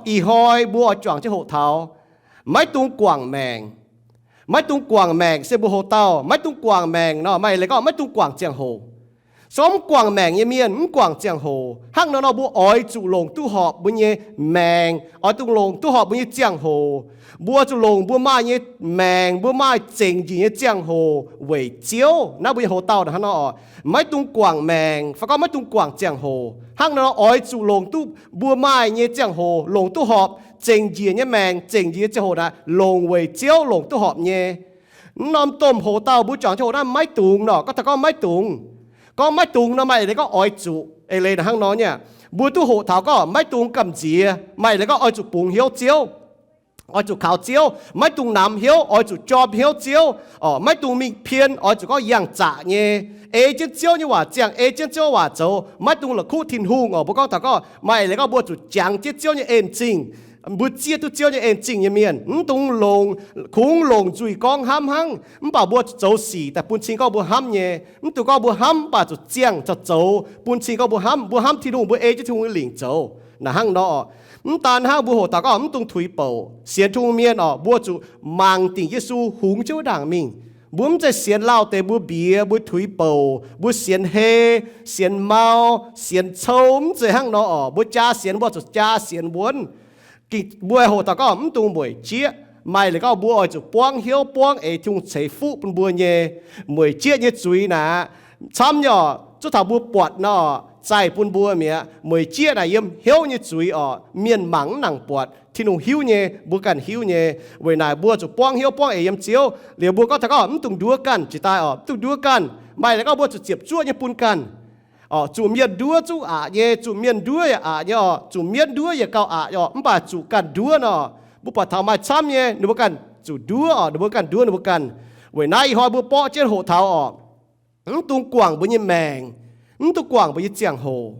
Ih hnoi mbuo oix juangc jienv hoqc taux, maiv dungx guangc maengc. Maiv dungx guangc maengc se mbuo hoc dauh maiv dungx guangc maengc nor, maaih leiz gorngv maiv dungx guangc ziangh hoc. Se gorngv mv guangc maengc nyei mienh mv guangc ziangh hoc. Hnangv nor nor mbuo oix zuqc longc duqv horpc mbuo nyei maengc, oix zuqc longc duqv horpc mbuo nyei ziangh hoc. Mbuo zuqc longc mbuo maaih nyei maengc, mbuo maaih zengc njiec nyei ziangh hoc weic Ziouv. Naaiv mbuo nyei hoc dauh hnangv nor oc, maiv dungx guangc maengc fai gorngv maiv dungx guangc ziangh hoc. Hnangv nor nor oix zuqc longc duqv mbuo maaih nyei ziangh hoc, longc duqv horpc zengc njiec nyei maengc, zengc njiec nyei ziangh hoc naaic longc weic Ziouv longc duqv horpc nyei. Mv norm domh hoc dauh mbuo juangc jienv hoqc naaiv maiv dungx nor, gorngv taux gorngv maiv dungx. Gorngv maiv dungx nor maaih leiz gorngv oix zuqc. Eix leiz naaic hnangv nor nyei, mbuo duqv hoqc taux gorngv maiv dungx gamh nziex, maaih leiz gorngv oix zuqc bungx hnyouv Ziouv, oix zuqc kaux Ziouv, maiv dungx namx hnyouv, oix zuqc jorm hnyouv Ziouv oc. Maiv dungx mingh pien, oix zuqc gorngv yangh zaqc nyei, ei jienv Ziouv nyei waac ziangh, ei jienv Ziouv waac zoux, maiv dungx la'kuqv Tin-Hungh oc. Mbuo gorngv taux gorngv maaih leiz gorngv mbuo zuqc jangx jienv Ziouv nyei en zingh. Mbuo zieqv duqv Ziouv nyei en zingh nyei mienh, mv dungx longc, kungx longc nzuih gorngv hnamv hnangv. Mv baac mbuo zoux sic daaih bun cing gorngv mbuo hnamv nyei. Mv dungx gorngv mbuo hnamv mv baac zuqc ziangh zoux, bun cing gorngv mbuo hnamv, mbuo hnamv Tin-Hungh, mbuo ei jienv Tin-Hungh nyei lingc zoux. Naaic hnangv nor oc. Mv daan hnangv, mbuo hoqc taux gorngv mv dungx tuix bouc. Sienx Tin-Hungh mienh oc, mbuo zuqc mangc dingc Yesu hungx jienv wuov ndaangc mingh. Mbuo mv zeiz sienx lauh deix mbuo mbiex, mbuo tuix bouc, mbuo sienx hei, sienx mau, sienx cou, mv zeiz hnangv nor oc. Mbuo jaa sienx mbuo zuqc jaa sienx wuonv. Mbuo hoqc taux gorngv mv dungx mueic jieqv. Maaih leiz gorngv mbuo oix zuqc buangv hnyouv buangv eix Tin-Hungh ceix fuqv bun mbuo nyei. Mueic jieqv nyei zuiz naaic camv nyei oc. Zuov taux mbuo buatc nor, zaih bun mbuo mi'aqv. Mueic jieqv naaic yiem hnyouv nyei zuiz oc. Mienh mangc mv nangc buatc, Tin-Hungh hiuv nyei, mbuo ganh hiuv nyei. Weic naaic mbuo zuqc buangv hnyouv buangv eix yiem Ziouv, liuz mbuo gorngv taux gorngv mv dungx nduov ganh jiex daaih oc, mv dungx nduov ganh. Maaih leiz gorngv mbuo zuqc ziepc zuoqv nyei bun ganh oc. Zuqc mienh nduov zungv aqc nyei, zuqc mienh nduov yaac aqc nyei oc, zuqc mienv nduov yaac gauh aqc oc, mv baac zuqc ganh nduov nor, mbuo buatc taux maaih camv nyei, ninh mbuo ganh zuqc nduov oc, ninh mbuo ganh nduov ninh mbuo ganh. Weic naaiv ih hnoi mbuo borqv jienv hoqc taux oc, mv dungx guangc mbuo nyei maengc, mv dungx guangc mbuo nyei ziangh hoc.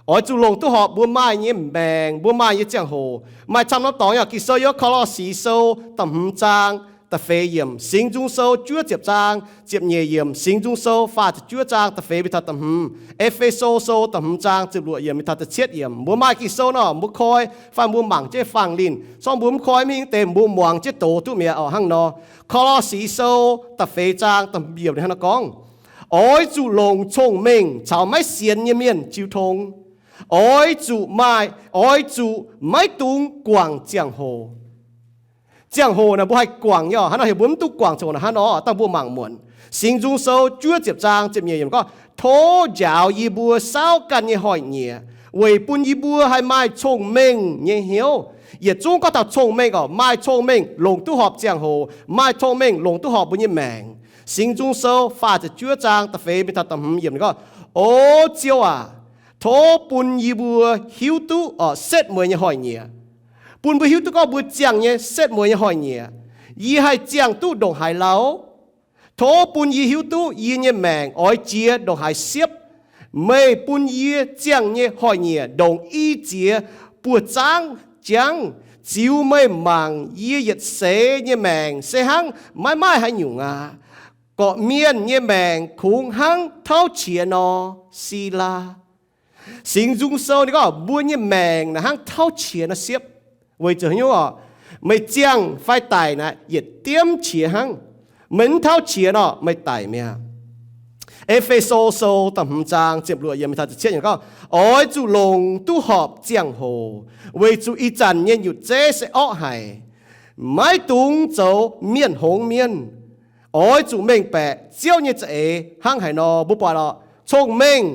Oix zuqc longc duqv horpc mbuo maaih nyei maengc, mbuo maaih nyei ziangh hoc. Maaih camv norm dorngx yaac Ging-Sou yiem Ko^lo^si Sou da'hmz zaang da'feix yiemc, Singx Nzung Sou juov ziepc zaang ziepc nyeic yiemc, Singx Nzung Sou faah ziepc juov zaang da'feix mingh taux da'hmz, E^fe^so Sou da'hmz zaang ziepc luoqc yiemc mingh taux da'cietv yiemc. Mbuo maaih Ging-Sou nor, mbuo koi fai mbuo mangc jienv faang linh. Corng mbuo mv koi mingh deix mbuo muangx jienv doz duqv mi'aqv oc. Hnangv nor, Ko^lo^si Sou da'feix zaang da'hmz yiemc ninh hnangv naaiv gorngv, oix zuqc longc cong-mengh caux maiv sienx nyei mienh jiu tong. Oix zuqc maaih, oix zuqc maiv dungx guangc ziangh hoc. Ziangh hoc naaic mbuo haih guangc nyei oc. Hnangv nor heuc mbuo mv dungx guangc ziangh hoc naaic hnangv nor, dangh mbuo mangc muonc. Singx Nzung Sou juov ziepc zaang ziepc nyeic yiemc gorngv, tov njaaux yie mbuo saauv ganh nyei hnoi-nyieqc, weic bun yie mbuo haih maaih cong-mengh nyei hnyouv. Yietc zungv gorngv taux cong-mengh oc, maaih cong-mengh longc duqv horpc ziangh hoc, maaih cong-mengh longc duqv horpc mbuo nyei maengc. Singx Nzung Sou faah ziepc juov zaang da'feix mingh taux da'hmz yiemc gorngv, O Ziouv aac, tov bun yie mbuo hiuv duqv oc setv mueiz nyei hnoi-nyieqc. Bun mbuo hiuv duqv gorngv mbuo ziangh nyei setv mueiz nyei hnoi-nyieqc, yie haih ziangh duqv ndongc haaix lauh? Tov bun yie hiuv duqv yie nyei maengc oix jiex ndongc haaix siepv. Meih bun yie ziangh nyei hnoi-nyieqc ndongc i ziex buoz-zaangv jangv. Ziux meih mangc yie yietc seix nyei maengc se hnangv maiv maaih haaix nyungc aqv. Gorqv-mienh nyei maengc kungx hnangv tauv qiex nor, Silaa. Singx Nzung Sou ninh gorngv mbuo nyei maengc naaic hnangv tauv qiex nor siepv. Weic zuqc haaix nyungc oc? Meih ziangh fai daic naaic yietc diemv qiex hnangv. Meih mv tauv qiex nor, meih daic mi'aqv. E^fe^so Sou da'hmz zaang ziepc luoqc yiemc mingh taux ziepc cietv yiemc gorngv, oix zuqc longc duqv horpc ziangh hoc, weic zuqc ih zanc nyei nyutc zeiv se orqv haic. Maiv dungx zoux mienh hngongx mienv. Oix zuqc mengh baeqc Ziouv nyei za'eix hnangv haaix nor. Mbuo buatc lorqc, cong-mengh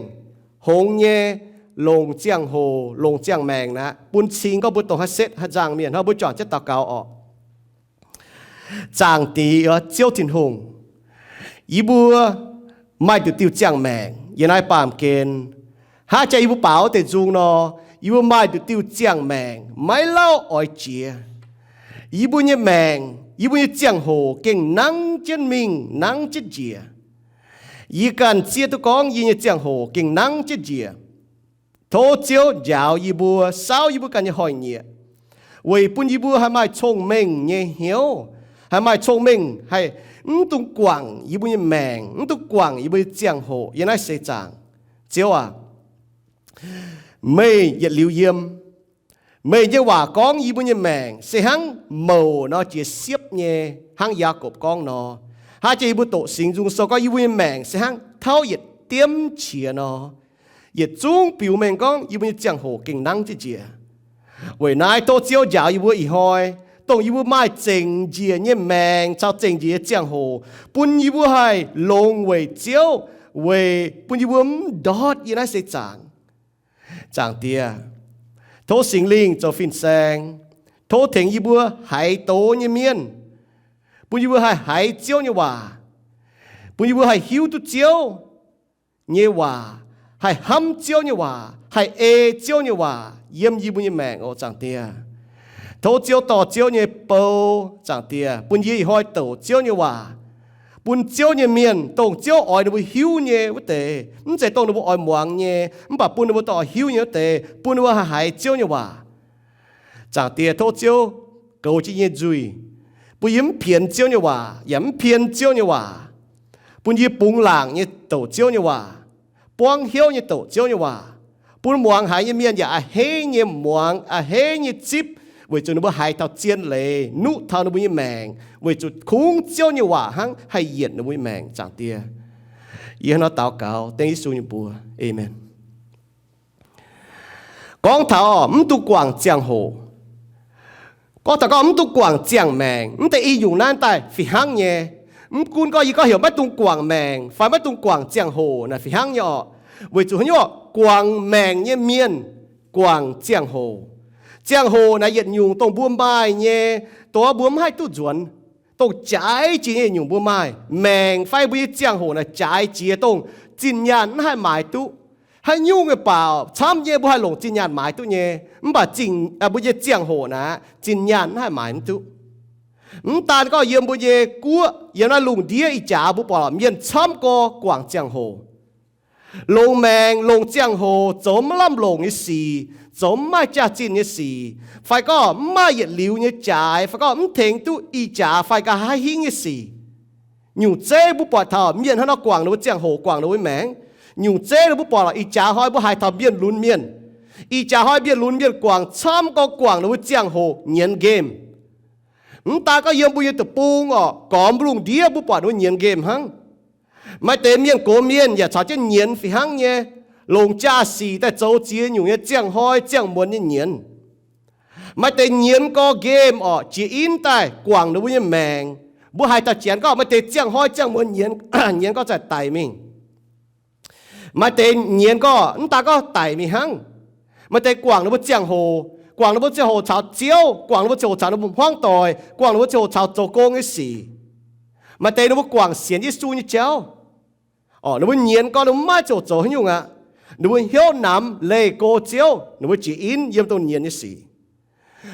hngongx nyei, longc ziangh hoc, longc ziangh maengc naaic bun cing gorngv mbuo dongh haaix setv haaix nzangc mienh hnangv. Mbuo juangc jienv daux gaux orqc. Zaangc Diex, Ziouv Tin-Hungh, yie mbuo maaih nduqc diuh ziangh maengc yiem naaiv baamh gen. Hnangv jaax yie mbuo baaux wuov deix nzung nor, yie mbuo maaih nduqc diuh ziangh maengc maiv lauh oix jiex. Yie mbuo nyei maengc, yie mbuo nyei ziangh hoc gengh nangv jienv mingh nangv jienv njiec. Yie ganh zieqv duqv gorngv yie nyei ziangh hoc gengh nangv jienv njiec. Tov Ziouv njaaux yie mbuo, saauv yie mbuo ganh nyei hnoi-nyieqc, weic bun yie mbuo haih maaih cong-mengh nyei hnyouv, haih maaih cong-mengh, haih mv dungx guangc yie mbuo nyei maengc, mv dungx guangc yie mbuo nyei ziangh hoc yiem naaiv seix zaangc. Ziouv aac, meih yietc liuz yiem. Meih nyei waac gorngv yie mbuo nyei maengc se hnangv mouc nor jiex siepv nyei, hnangv Yaakopv gorngv nor. Hnangv jiex yie mbuo doqc Singx Nzung Sou gorngv yie mbuo nyei maengc se hnangv tauv yietc diemv qiex nor, yietc zungv biux mengh gorngv yie mbuo nyei ziangh hoc gengh nangv jienv njiec. Weic naaiv tov Ziouv njaaux yie mbuo ih hnoi, dongh yie mbuo maaih zengc njiec nyei maengc caux zengc njiec nyei ziangh hoc, bun yie mbuo haih longx weic Ziouv, weic bun yie mbuo mv ndortv yie naaiv seix zaangc. Zaangc Diex, tov Singx Lingh zoux fin-saeng, tov tengx yie mbuo haiz doz nyei mienh, bun yie mbuo haih haiz Ziouv nyei waac, bun yie mbuo haih hiuv duqv Ziouv nyei waac, haih hnamv Ziouv nyei waac, haih ei Ziouv nyei waac yiem yie mbuo nyei maengc oc, Zaangc Diex. Tov Ziouv dorh Ziouv nyei bou, Zaangc Diex, bun yie ih hnoi douc Ziouv nyei waac, bun Ziouv nyei mienh, dongh Ziouv oix ninh mbuo hiuv nyei wuov deix, mv zeiz dongh ninh mbuo oix muangx nyei, mv baac bun ninh mbuo dorh hiuv nyei wuov deix, bun ninh mbuo haih haiz Ziouv nyei waac. Zaangc Diex, tov Ziouv goux jienv yie nyei nzuih, bun yie mv pienx Ziouv nyei waac yaac mv pien Ziouv nyei waac, bun yie bungx laangc nyei douc Ziouv nyei waac, buangv hnyouv nyei douc Ziouv nyei waac, bun muangx haiz nyei mienh yaac a'hneiv nyei muangx, a'hneiv nyei zipv, weic zuqc ninh mbuo haiz taux zien leiz, nuqv taux ninh mbuo nyei maengc, weic zuqc kungx Ziouv nyei waac hnangv haih yienc ninh mbuo nyei maengc, Zaangc Diex. Yie hnangv nor daux gaux dengv Yesu nyei mbuox. Aamen. Gorngv taux mv dungx guangc ziangh hoc, gorngv taux gorngv mv dungx guangc ziangh maengc, mv deix i nyungc naaiv daaih fih hnangv nyei. Mv gunv gorngv yie gorngv heuc maiv dungx guangc maengc fai maiv dungx guangc ziangh hoc naaic fih hnangv nyei orqc. Weic zuqc haaix nyungc orqc? Guangc maengc nyei mienh guangc ziangh hoc. Ziangh hoc naaic yietc nyungc dongh mbuo maaih nyei, dongh mbuo mv haih duqv nzuonx, dongh jaaix jiex nyei nyungc mbuo maaih. Maengc fai mbuo nyei ziangh hoc naaic jaaix jiex dongh zinh nyaanh mv haih maaiz duqv. Haaix nyungc nyei baaux camv nyei mbuo haih longc zinh nyaanh maaiz duqv nyei, mv baac mbuo nyei ziangh hoc naaic zinh nyaanh mv haih maaiz mv duqv. Mv daan gorngv yiem mbuo nyei guoqv, yiem naaiv lungh ndiev ih jaax mbuo buatc mienh camv gorx guangc ziangh hoc. Longc maengc, longc ziangh hoc zoux mv lamh longc nyei sic, zoux mv maaih jaax-zinh nyei sic, fai gorngv mv maaih yietc liuz nyei jaaix, fai gorngv mv tengx duqv ih jaax fai nqa'haav hingv nyei sic. Nyungc zeiv mbuo buatc taux mienh hnangv nor guangc ninh mbuo ziangh hoc, guangc ninh mbuo maengc. Nyungc zeiv mbuo buatc lorqc, ih jaax hnoi mbuo haiz taux mienh lunx mienh. Ih jaax hnoi mienh lunx mienh guangc camv gorx guangc ninh mbuo ziangh hoc nyienz nqemh. Mv daan gorngv yiem mbuo nyei deic-bung orqc, gormx mbuo lungh ndiev mbuo buatc ninh mbuo nyienz nqemh hnangv. Maaih deix mienh gox mienh yaac caux jienv nyienz fih hnangv nyei, longc jaa-sic daaih zoux ziex nyungc nyei ziangh hnoi ziangh muonz nyei nyienz. Maaih deix nyienz gorx nqemh orqc, jiex in daaih guangc ninh mbuo nyei maengc. Mbuo haiz taux Janx gorngv maaih deix ziangh hnoi ziangh muonz nyienz, nyienz gorx zaih daic mingh. Maaih deix nyienz gorx mv daan gorngv daic mingh hnangv. Maaih deix guangc ninh mbuo ziangh hoc, guangc ninh mbuo ziangh hoc caux Ziouv, guangc ninh mbuo ziangh hoc caux ninh mbuo hmuangv doic, guangc ninh mbuo ziangh hoc caux zoux gong nyei sic. Maaih deix ninh mbuo guangc sienx Yesu nyei jauv. Orqc, ninh mbuo nyienz gorx ninh mbuo maiv ziouc zoux haaix nyungc aqv. Ninh mbuo hnyouv namx leih go Ziouv, ninh mbuo jiex in yiem dongh nyienz nyei sic.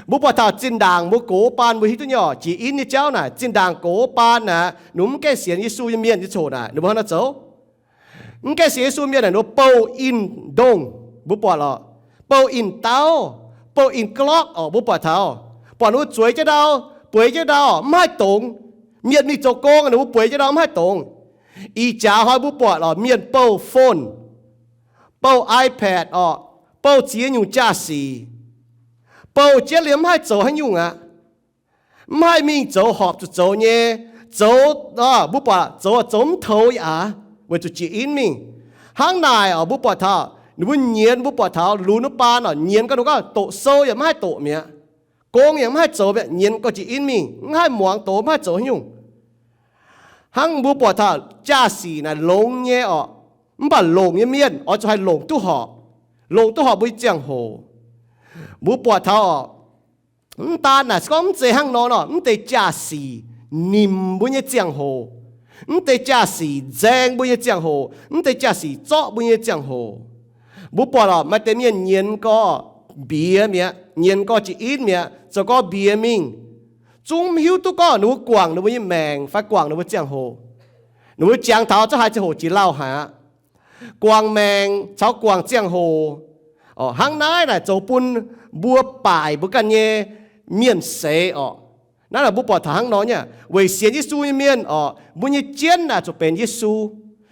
Mbuo buatc taux zinh ndaangc mbuo gox baan mbuo hiuv duqv nyei orqc, jiex in nyei jauv naaic, zinh ndaangc gox baan naaic, ninh mbuo mv gaengh sienx Yesu nyei mienh nyei ziangh hoc naaic, ninh mbuo hnangv naaiv zoux. Mv gaengh sienx Yesu mienh naaic, ninh mbuo bouh in ndongh, mbuo buatc lorqc, bouh in dauh, bouh in glorqv orqc, mbuo buatc taux, buatc ninh mbuo zueiz jienv ndau, bueix jienv ndau, mv haih dongz. Mienh mingh zoux gong, ninh mbuo bueix jienv ndau mv haih dongz. Ih jaax hnoi mbuo buatc lorqc, mienh bouh phone, bouh iPad orqc, bouh ziex nyungc jaa-sic, bouh jienv liemh mv haih zoux haaix nyungc aqv. Mv haih mingh zoux horpc zuqc zoux nyei, zoux, mbuo buatc zoux zoux mv toux yaac aav, weic zuqc jiex in mingh. Hnangv naaic orqc, mbuo buatc taux ninh mbuo nyienz, mbuo buatc taux lunx wuov baan orqc, nyienz gorx ninh gorngv doqc sou yaac mv haih doqc mi'aqv. Gong yaac mv haih zoux mi'aqv, nyienz gorx jiex in mingh, mv haih muangx doz, mv haih zoux haaix nyungc. Hnangv mbuo buatc taux jaa-sic naaic longx nyei orqc, mv baac longc nyei mienh oix zuqc haih longc duqv horpc, longc duqv horpc mbuo nyei ziangh hoc. Mbuo buatc taux orqc, mv daan naaic se gorngv mv zeiz hnangv nor nor, mv deix jaa-sic nimc mbuo nyei ziangh hoc, mv deix jaa-sic nzaeng mbuo nyei ziangh hoc, mv deix jaa-sic zorqv mbuo nyei ziangh hoc. Mbuo buatc lorqc, maaih deix mienh nyienz gorx mbiex mi'aqv, nyienz gorx jiex in mi'aqv, zoux gorx mbiex mingh, zungv mv hiuv duqv gorngv ninh mbuo guangc ninh mbuo nyei maengc fai guangc ninh mbuo ziangh hoc. Ninh mbuo jangx taux zungv haiz ziangh hoc jiex lauh haic aqv. Guangc maengc caux guangc ziangh hoc, hnangv naaiv naaic zoux bun mbuo baaic mbuo ganh nyei mienh seix orqc. Naaiv naaic mbuo buatc taux hnangv nor nyei, weic sienx Yesu nyei mienh orqc, mbuo nyei jienv naaic zuqc benx Yesu.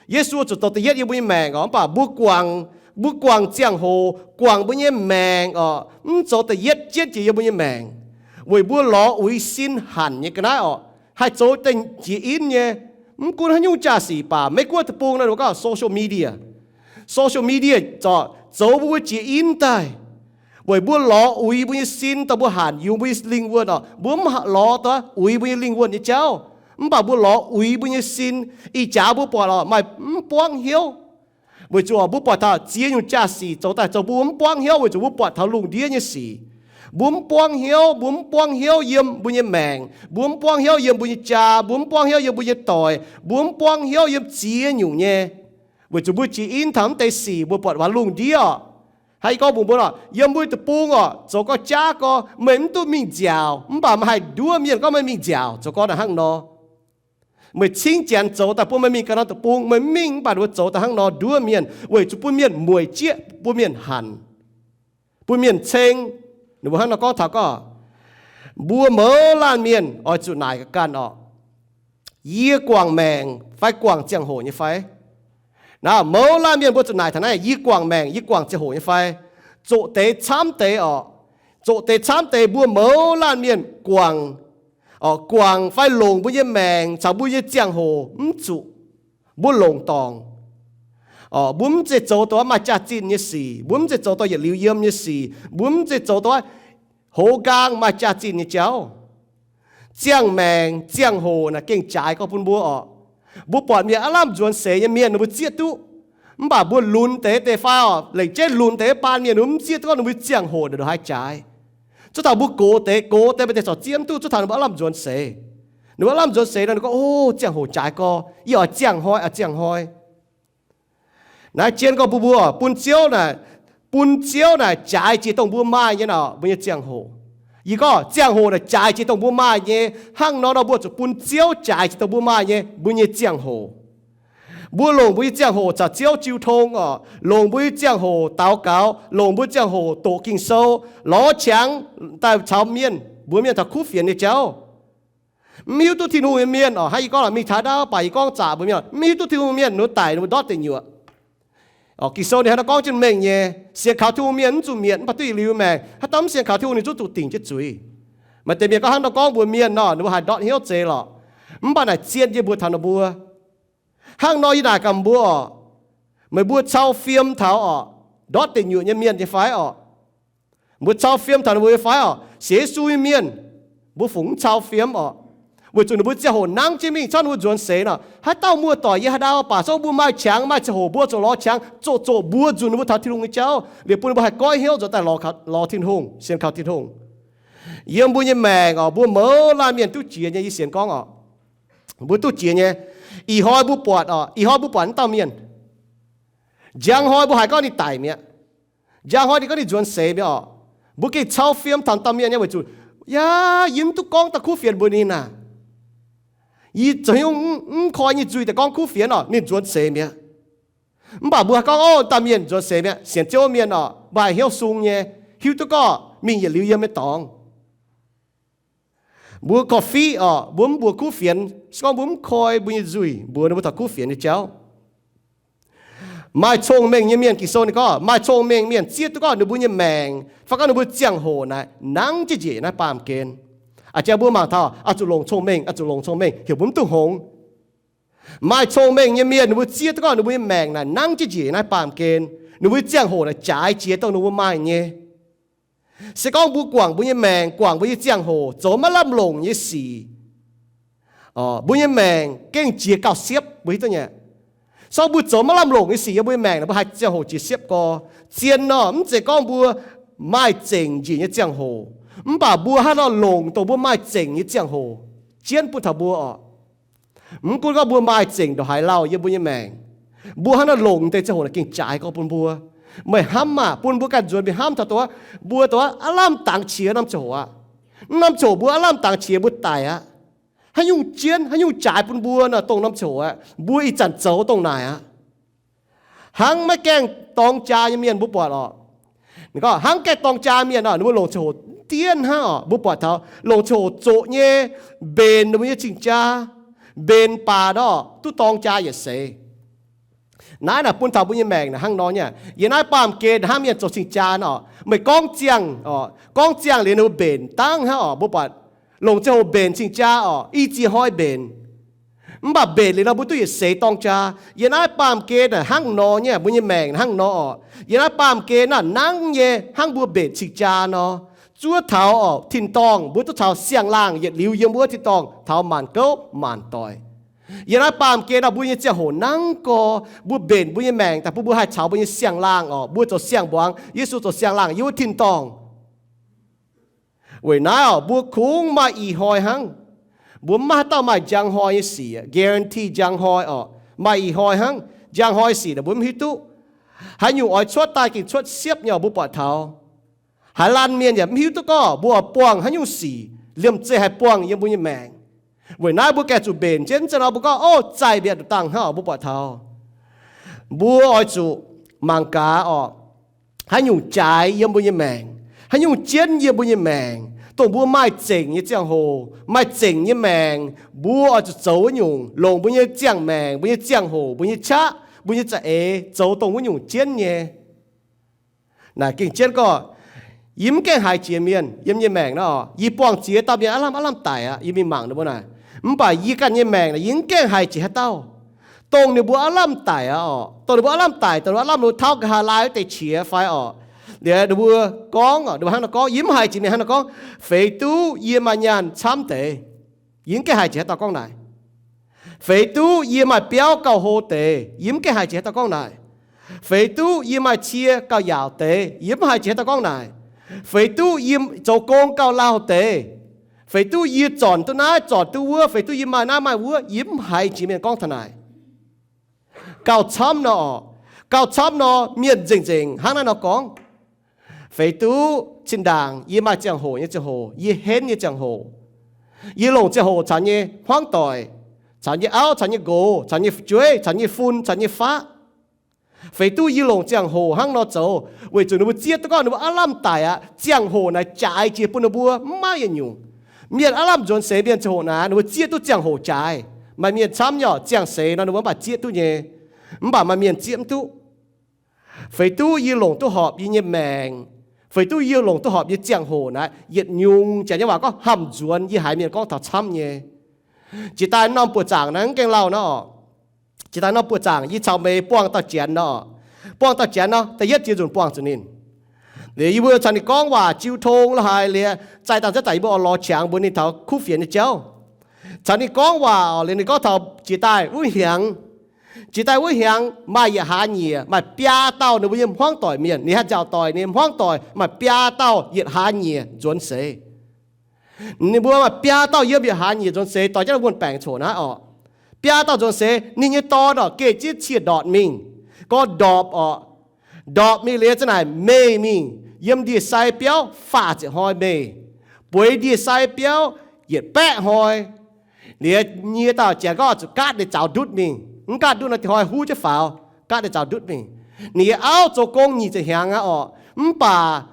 Yesu zuqc zoux da'yietv yiem mbuo nyei maengc orqc, mv baac mbuo guangc Mbuo guangc ziangh hoc, guangc mbuo nyei maengc oc, mv zoux da'yietv jienv jiex yiem mbuo nyei maengc, weic mbuo lorz uix sin hanc nyei ga'naaiv oc, haih zoux deix jiex in nyei. Mv gunv haaix nyungc jaa-sic baac Meiv Guoqv deic-bung naaiv, ninh mbuo gorngv social media. Social media zorc zoux mbuo mbuo jiex in daaih, weic mbuo lorz uix mbuo nyei sin daaih, mbuo hanc yungz mbuo nyei lingh wuonh oc. Mbuo mv lorz daaih uix mbuo nyei lingh wuonh nyei jauv, mv baac mbuo lorz uix mbuo nyei sin. Ih jaax mbuo buatc oc, maaih mv buangv hnyouv. Weic zuqc mbuo buatc taux ziex nyungc jaa-sic zoux daaih zoux mbuo mv buangv hnyouv, weic zuqc mbuo buatc taux lungh ndiev nyei sic. Mbuo mv buangv hnyouv, mbuo mv buangv hnyouv yiem mbuo nyei maengc, mbuo mv buangv hnyouv yiem mbuo nyei jaa, mbuo mv buangv hnyouv yiem mbuo nyei doic, mbuo mv buangv hnyouv yiem ziex nyungc nyei. Weic zuqc mbuo jiex in taux mv deix sic, mbuo buatc waac lungh ndiev oc. Hnangv yie gorngv mbuox mbuo oc, yiem mbuo deic-bung oc, zoux gorx-jaav gorx, meih mv duqv mingh nziaauc, mv baac meih haih nduov mienh gorngv meih mingh nziaauc, zoux gorx naaic hnangv nor. Meih cingv janx zoux daaih bun meih mingh ganh norm deic-bung, meih mv mingh, mv baac ninh mbuo zoux daaih hnangv nor nduov mienh, weic zuqc bun mienh mueic jieqv, bun mienh hanc, bun mienh ceng. Ninh mbuo hnangv nor gorngv taux gorngv, mbuo mouz laanh mienh oix zuqc naaic ganh ganh oc, yie guangc maengc fai guangc ziangh hoc nyei fai? Naaiv mouz laanh mienh mbuo zuqc naaic taux naaiv, yie guangc maengc, yie guangc ziangh hoc nyei fai? Zoqc deix camv deix oc. Zoqc deix camv deix mbuo mouz laanh mienh guangc, guangc fai longc mbuo nyei maengc caux mbuo nyei ziangh hoc mv zuqc mbuo longc dorngc. Mbuo mv zeiz zoux dongh maaih jaax-zinh nyei sic, mbuo mv zeiz zoux dongh yietc liuz yiem nyei sic, mbuo mv zeiz zoux dongh hoz nqaang maaih jaax-zinh nyei jauv. Ziangh maengc ziangh hoc naaic gengh jaaix gorx bun mbuo oc. Mbuo buatc mienh aav lamh nzuonx seix nyei mienh ninh mbuo zieqv duqv, mv baac mbuo lunx deix deix fai oc, lengc jeiv lunx deix baan mienh ninh mbuo mv zieqv duqv gorngv ninh mbuo ziangh hoc ndongc haaix jaaix. Cuotv taux mbuo gox deix, gox deix maaih deix corc zieqv mv duqv, cuotv taux ninh mbuo aav lamh nzuonx seix. Ninh mbuo aav lamh nzuonx seix nor ninh gorngv, O, ziangh hoc jaaix gorx, yie oix ziangh hnoi, oix ziangh hnoi. Naaiv jienv gorngv bun mbuo bun Ziouv naaic, bun Ziouv naaic jaaix jiex dongh mbuo maaih nyei naaic mbuo nyei ziangh hoc. Yie gorngv ziangh hoc naaic jaaix jiex dongh mbuo maaih nyei. Hnangv nor nor mbuo zuqc bun Ziouv jaaix jiex dongh mbuo maaih nyei mbuo nyei ziangh hoc. Mbuo longc mbuo nyei ziangh hoc caux Ziouv jiu tong oc, longc mbuo nyei ziangh hoc daux gaux, longc mbuo ziangh hoc doqc Ging-Sou, lorz qangx daaih caux mienh, mbuox mienh taux kuv fienx nyei jauv. Mv hiuv duqv Tin-Hungh nyei mienh oc, hnangv yie gorngv lorqc, mingh taux ndau baac yie gorngv zaqc mbuox mienh, mv hiuv duqv Tin-Hungh mienh ninh mbuo daic, ninh mbuo ndortv deic nyuoqc. Ging-Sou ninh hnangv nor gorngv jienv mengh nyei, sienx kaux Tin-Hungh mienh mv zuqc mietc, mv baac duqv yietc liuz maengc. Haaix dauh mv sienx kaux Tin-Hungh ninh zungv zuqc dingc jienv zuiz. Maaih deix mienh gorngv hnangv nor gorngv mbuox mienh nor, ninh mbuo haih ndortv hnyouv zeiz lorqc. Mv baac naaic zien yie mbuox taux ninh mbuo, hnangv nor yie naaic gaax mbuo oc, meih mbuo cau fiem taux oc, ndortv deic nyuoqc nyei mienh nyei fai oc? Mbuo cau fiem taux ninh mbuo nyei fai oc? Sienx Yesu nyei mienh, mbuo fungc mv cau fiem oc, weic zuqc ninh mbuo ziangh hoc nangv jienv mingh, cuotv ninh mbuo nzuonx seix nor. Haaix dauh muoz-doic yiem haaix ndau baac, se gorngv mbuo maaih qangx, maaih ziangh hoc, mbuo zuqc lorz qangx zoqc zoqc mbuox nzunc ninh mbuo taux Tin-Hungh nyei jauv, liuz bun ninh mbuo haih goiv hnyouv nzuonx daaih lorz, lorz Tin-Hungh, sienx kaux Tin-Hungh. Yiem mbuo nyei maengc oc, mbuo mouz laanh mienh duqv jiex nyei, yie sienx gorngv oc, mbuo duqv jiex nyei. Ih hnoi mbuo buatc oc, ih hnoi mbuo buatc naaiv dauh mienh, njang hnoi mbuo haiz gorngv ninh daic mi'aqv, njang hnoi ninh gorngv ninh nzuonx seix mi'aqv oc. Mbuo gengh cau fiem taux dauh mienh nyei weic zuqc, yaac yie mv duqv gorngv dauh kuv fienx mbuox ninh aac, yie zoux hnyouv mv koi nyei nzuih daaih gorngv kuv fienx oc, ninh nzuonx seix mi'aqv. Mv baac mbuo haih gorngv, O, dauh mienh nzuonx seix mi'aqv, sienx Ziouv mienh oc, mbuo haih hnyouv sung nyei, hiuv duqv gorngv mingh yietc liuz yiem nyei dorngx. Mbuo korv-fiqv oc, mbuo mv mbuox kuv fienx, se gorngv mbuo mv koi mbuo nyei nzuih mbuox ninh mbuo taux kuv fienx nyei jauv. Maaih cong-mengh nyei mienh, Ging-Sou ninh gorngv maaih cong-mengh mienh zieqv duqv gorngv ninh mbuo nyei maengc fai gorngv ninh mbuo ziangh hoc naaic nangv jienv njiec naaiv baamh gen. A'jang mbuo mangc taux oix zuqc longc cong-mengh, oix zuqc longc cong-mengh heuc mbuo mv duqv hngongx. Maaih cong-mengh nyei mienh ninh mbuo zieqv duqv gorngv ninh mbuo nyei maengc naaic nangv jienv njiec naaiv baamh gen, ninh mbuo nyei ziangh hoc naaic jaaix jiex dongh ninh mbuo maaih nyei. Se gorngv mbuo guangc mbuo nyei maengc, guangc mbuo nyei ziangh hoc, zoux maiv lamh longc nyei sic, mbuo nyei maengc gengh jiex gauh siepv, mbuo hiuv duqv nyei. Se gorngv mbuo zoux maiv lamh longc nyei sic yiem mbuo nyei maengc, mbuo haih ziangh hoc jiex siepv gorx. Zien nor, mv zeiz gorngv mbuo maaih zengc njiec nyei ziangh hoc, mv baac mbuo hnangv nor longc dongh mbuo maaih zengc nyei ziangh hoc jienv bun taux mbuo oc. Mv gunv gorngv mbuo maaih zengc ndongc haaix lauh yiem mbuo nyei maengc, mbuo hnangv nor longc deix ziangh hoc naaic gengh jaaix gorx bun mbuo. Meih hnamv maah, bun mbuo ganh nzuonx mingh hnamv taux dongh wuov, mbuo dongh wuov aav lamh dangx qiex norm ziangh hoc aqv. Mv norm ziangh hoc mbuo aav lamh dangx qiex, mbuo daic aqv. Haaix nyungc jienv, haaix nyungc jaaix bun mbuo nor, dongh norm ziangh hoc aqv. Mbuo ih zanc zoux dongh naaic aqv. Hnangv maiv gaengh dorng jaa nyei mienh mbuo buatc oc. Ninh gorngv hnangv gaengh dorng jaa mienh oc, ninh mbuo longc ziangh hoc dienv hnangv oc. Mbuo buatc taux longc ziangh hoc zoqc nyei, mbenc ninh mbuo nyei cing-jaa, mbenc baac nor duqv dorng jaa yietc seix. Naaiv naaic bun taux mbuo nyei maengc naaic hnangv nor nyei. Yiem naaiv baamh gen hnangv mienh zoux cing-jaa oc, meih gorngv ziangh oc, gorngv ziangh liuz ninh mbuo mbenc dangv hnangv oc, mbuo buatc longc ziangh hoc mbenc cing-jaa oc, i ziex hnoi mbenc. Mv baac mbenc liuz nor mbuo duqv yietc seix dorng jaa. Yiem naaiv baamh gen naaic hnangv nor nyei, mbuo nyei maengc hnangv nor oc. Yiem naaiv baamh gen naaic nangv nyei hnangv mbuo mbenc cing-jaa nor. Zuov taux oc tin-dorngh, mbuo duqv taux siang-laangh yietc liuz yiem wuov tin-dorngh taux maanc gouv maanc doic. Yiem naaiv baamh gen naaic mbuo nyei ziangh hoc nangv gorx, mbuo mbenc mbuo nyei maengc daaih bun mbuo haih caux mbuo nyei siang-laangh oc, mbuo zoux siang-mbuangz, Yesu zoux siang-laangh yiem wuov tin-dorngh. Weic naaiv oc, mbuo kungx maaih ih hnoi hnangv. Mbuo mv maaih haaix dauh maaih njang hnoi nyei sic, guarantee njang hnoi oc. Maaih ih hnoi hnangv, njang hnoi sic naaic mbuo mv hiuv duqv. Haaix nyungc oix cuotv daaih gengh cuotv siepv nyei oc, mbuo buatc taux. Haaix laanh mienh yaac mv hiuv duqv gorngv mbuo oix buangh haaix nyungc sic, liemh zeih haih buangh yiem mbuo nyei maengc. Weic naaiv mbuo gaengh zuqc mbenc jienv, mv zeiz nor mbuo gorngv, ov, zaih mbiatc duqv dangh hnangv oc, mbuo buatc taux. Mbuo oix zuqc mangc gaax oc, haaix nyungc jaaix yiem mbuo nyei maengc, haaix nyungc jienv yiem mbuo nyei maengc, dongh mbuo maaih zengc nyei ziangh hoc, maaih zengc nyei maengc, mbuo oix zuqc zoux wuov nyungc, longc mbuo nyei ziangh maengc, mbuo nyei ziangh hoc, mbuo nyei qaqv, mbuo nyei za'eix zoux dongh wuov nyungc jienv nyei. Naaic gengh jienv gorngv, yie mv gaengh haiz jiex mienh yiem yie nyei maengc naaiv oc. Yie buangh ziex dauh mienh aav lamh aav lamh daic aqv, yie mingh mangc ninh mbuo naaic. Mv baac yie ganh nyei maengc naaic yie mv gaengh haiz jiex haaix dauh. Dongh ninh mbuo aav lamh daic aqv oc, dongh ninh mbuo aav lamh daic, dongh ninh mbuo aav lamh, ninh mbuo tauv nqa'haav laai wuov deix qiex fai oc, liuz ninh mbuo gorngv, ninh mbuo hnangv nor gorngv, yie mv haiz jiex mienh hnangv nor gorngv, feix duqv yie maaih nyaanh camv deix. Yie mv gaengh haiz jiex haaix dauh gorngv naaic. Feix duqv yie maaih biauv gauh hlo deix. Yie mv gaengh haiz jiex haaix dauh gorngv naaic. Feix duqv yie maaih cie gauh yaauc deix. Yie mv haiz jiex haaix dauh gorngv naaic. Feix duqv yie zoux gong gauh lauh deix. Feix duqv yie zornc duqv naaiv zornc duqv wuov. Feix duqv yie maaih naaiv maaih wuov. Yie mv haiz jiex mienh gorngv taux naaic. Gauh camv nor oc, gauh camv nor mienh nzengc-nzengc hnangv naaiv nor gorngv. Feix duqv zinh ndaangc yie maaih ziangh hoc nyei ziangh hoc, yie henv nyei ziangh hoc, yie longc ziangh hoc caux nyei hmuangv doic, caux nyei auv, caux nyei nqox, caux nyei fu'jueiv, caux nyei fun, caux nyei faqv. Feix duqv yie longc ziangh hoc hnangv nor zoux, weic zuqc ninh mbuo zieqv duqv gorngv ninh mbuo aav lamh daic aqv. Ziangh hoc naaic jaaix jiex bun ninh mbuo mv maaih yietc nyungc. Mienh aav lamh nzuonx seix mienh ziangh hoc naaic, ninh mbuo zieqv duqv ziangh hoc jaaix. Maaih mienh camv nyei oc, ziangh seix nor ninh mbuo mv baac zieqv duqv nyei. Mv baac maaih mienh zieqv mv duqv. Feix duqv yie longc duqv horpc yie nyei maengc, feix duqv yie longc duqv horpc yie ziangh hoc naaic, yietc nyungc janx nyei waac gorngv hamh nzuonx, yie haiz mienh gorngv taux camv nyei. Jiex daaih norm buoqc zaangc naaiv mv gaengh lauh nor oc. Jiex daaih norm buoqc zaangc yie caux meih buangh dauh janx nor oc. Buangh dauh janx nor, da'yietv jiex nzunc buangh zuqc ninh. Liuz yie mbuo caux ninh gorngv waac jiu tong la'haaix liuz, zaih dangh zaih daic yie mbuo oix lorz qangx mbuox ninh taux kuv fienx nyei jauv. Caux ninh gorngv waac oc, liuz ninh gorngv taux jiex daaih wuov hnyangx, jiex daaih wuov hnyangx maaih yietc hlaax nyieqc maaih biaa dauh ninh mbuo nyei hmuangv doic mienh, ninh haih nziaauc doic, ninh hmuangv doic maaih biaa dauh yietc hlaax nyieqc nzuonx seix. Ninh mbuo maaih biaa dauh yiem yietc hlaax nyieqc nzuonx seix, doix jienv wuonh baengc coc naaiv oc. Biaa dauh nzuonx seix, ninh nyei dorn oc, geh jienv cie ndortc mingh, gorngv ndorpc oc. Ndorpc mingh liuz za'naaic meih mingh yiem ndie-sai biauv faah ziepc hnoi meih, bueix ndie-sai biauv yietc baeqv hnoi. Liuz nyie dauh janx gorngv zuqc gaatv ninh zaux ndutv mingh. Mv gaatv ndutv nor, diex hnoi huv jienv faaux, gaatv ninh zaux ndutv mingh. Ninh nyei auv zoux gong nyic ziepc hnyangx aqv oc, mv baac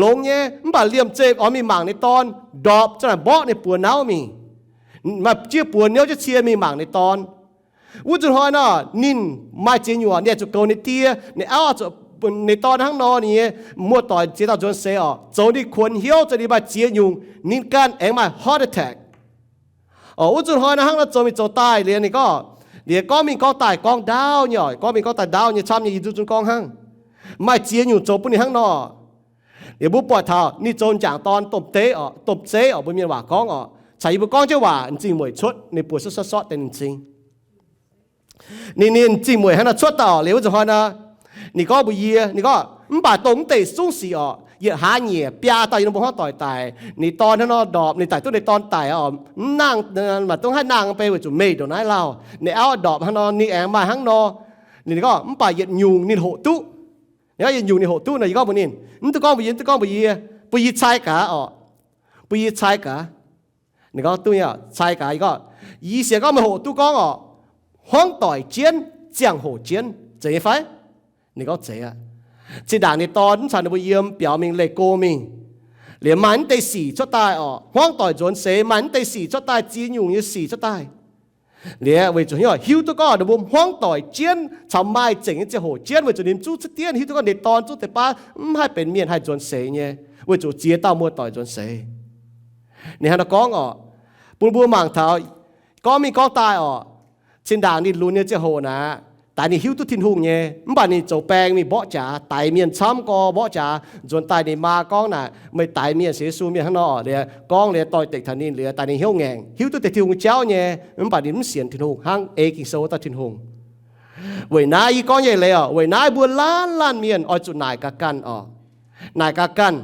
longx nyei, mv baac liemh zeih oix mingh mangc ninh dorn, ndorpc za'naaic mborqv ninh buoz nauv mingh, maaih jieqv buoz niouv jienv cie mingh mangc ninh dorn. Wuov nzunc hnoi nor, ninh maaih ziex nyuoqc, ninh zuqc goux ninh die, ninh auv zuqc, ninh dorn hnangv nor, ninh nyei muoz-doic ziex dauh nzuonx seix oc, zoux ninh kuonx hnyouv, zoux ninh maaih ziex nyungc, ninh ganh aengx maaih heart attack. Oc, wuov nzunc hnoi nor hnangv nor zoux mingh zoux daaih liuz ninh gorngv, liuz gorngv mingh gorngv daaih gorngv ndaauv nyei oc, gorngv mingh gorngv daaih ndaauv nyei camv nyei, yie nzunc nzunc gorngv hnangv. Maaih ziex nyungc zoux bun ninh hnangv nor. Liuz mbuo buatc taux ninh zoux m'jangc dorn domh deix oc, domh zeiv oc, mbuo mienh waac gorngv oc, caux yie mbuo gorngv jienv waac m'zing mueic cuotv, ninh buoz sortv sortv sortv deix ninh m'zing. Ninh, ninh m'zing mueic hnangv nor cuotv daaih oc, liuz wuov nzunc hnoi nor, ninh gorngv mbuox yie, ninh gorngv, mv baac dongh mv deix sungv sic oc, yietc hlaax nyieqc biaa dauh yiem ninh mbuo hmuangv doic daic, ninh dorn hnangv nor ndorpc, ninh daic duqv ninh dorn daic oc, mv nangh, maaih dongh haih nangh bei weic zuqc meih ndongc naaiv lauh, ninh auv ndorpc hnangv nor, ninh aengx maaih hnangv nor. Ninh gorngv mv baac yietc nyungc ninh hoqc duqv. Ninh gorngv yietc nyungc ninh hoqc duqv nor, yie gorngv mbuox ninh, mv duqv gorngv mbuox yie, mv duqv gorngv mbuox yie, bun yie cai gaax oc, bun yie cai gaax. Ninh gorngv duqv nyei, cai gaax. Yie gorngv, yie sienx gorngv meih hoqc duqv gorngv oc, hmuangv doic jienv, ziangh hoc jienv, zeiz nyei fai? Ninh gorngv zeiz aqv. Zinh ndaangc ninh dorn mv caux ninh mbuo yiem biaux mingh leih go mingh, liuz maaih mv deix sic cuotv daaih oc, hmuangv doic nzuonx seix maaih mv deix sic cuotv daaih, ziex nyungc nyei sic cuotv daaih. Liuz weic zuqc hiuv duqv gorngv ninh mbuo hmuangv doic jienv caux maaih zengc nyei ziangh hoc jienv, weic zuqc ninh zuqv cuotv dienv, hiuv duqv gorngv ninh nyei dorn zuqv deix baav mv haih benx mienh, haih nzuonx seix nyei, weic zuqc ziex dauh muoz-doic nzuonx seix. Ninh hnangv naaiv gorngv orqc, bun mbuo mangc taux, gorngv mingh gorngv daaih orqc, cin-ndaangc ninh lunx nyei ziangh hoc naaic, daaix ninh hiuv duqv Tin-Hungh nyei, mv baac ninh zoux baeng mingh mborqv jaax, daix mienh camv gorx mborqv jaax. Nzuonx daaih ninh maa gorngv naaic, meih daix mienh sienx Yesu mienh hnangv nor orqc, liuz gorngv liuz doix-dekc taux ninh liuz, daaih ninh hnyouv ngaengc, hiuv duqv deix Tin-Hungh jauv nyei, mv baac ninh mv sienx Tin-Hungh hnangv ei Ging-Sou wuov dauh Tin-Hungh. Weic naaiv yie gorngv nyei leiz orqc, weic naaiv mbuo laanh laanh mienh oix zuqc naaic gaax ganh orqc. Naaic gaax ganh.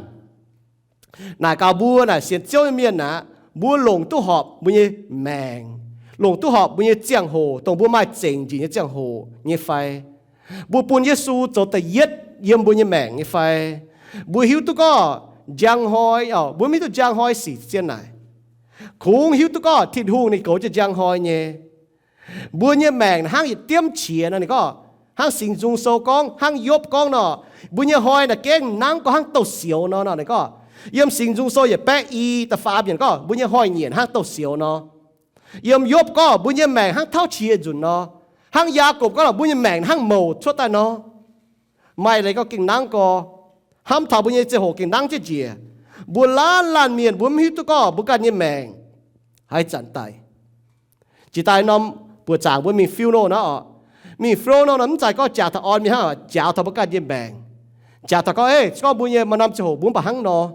Naaic gaax mbuo naaic sienx Ziouv nyei mienh aqv, mbuo longc duqv horpc mbuo nyei maengc, longc duqv horpc mbuo nyei ziangh hoc, dongh mbuo maaih zengc njiec nyei ziangh hoc nyei fai? Mbuo bun Yesu zoux da'yietv yiem mbuo nyei maengc nyei fai? Mbuo hiuv duqv gorngv njang hnoi orqc, mbuo mv hiuv duqv njang hnoi sic zien naaic. Kungx hiuv duqv gorngv Tin-Hungh ninh goux jienv njang hnoi nyei. Mbuo nyei maengc hnangv yietc diemv qiex nor, ninh gorngv, hnangv Singx Nzung Sou gorngv, hnangv Yopv gorngv nor, mbuo nyei hnoi naaic gengh nangv gorx hnangv douz-sioux nor, nor ninh gorngv. Yiem Singx Nzung Sou yietc baeqv i da'faam yiemc gorngv, mbuo nyei hnoi-nyieqc hnangv douz-sioux nor. Yiem Yopv gorngv, mbuo nyei maengc hnangv tauv qiex nzunc nor. Hnangv Yaagorpc gorngv, mbuo nyei maengc hnangv mouc cuotv daaih nor. Maaih leiz gorngv gengh nangv gorx, hnamv taux mbuo nyei ziangh hoc gengh nangv jienv njiec. Mbuo laanh laanh mienh mbuo mv hiuv duqv gorngv mbuo ganh nyei maengc haaix zanc daic. Jiex daaih norm buoqc zaangc mbuo mingh funeral nor orqc, mingh funeral nor mv zeiz gorngv jaax taux orn mienh hnangv, jaax taux mbuo ganh nyei maengc. Jaax taux gorngv, ei, se gorngv mbuo nyei maaih norm ziangh hoc mbuo mv baac hnangv nor,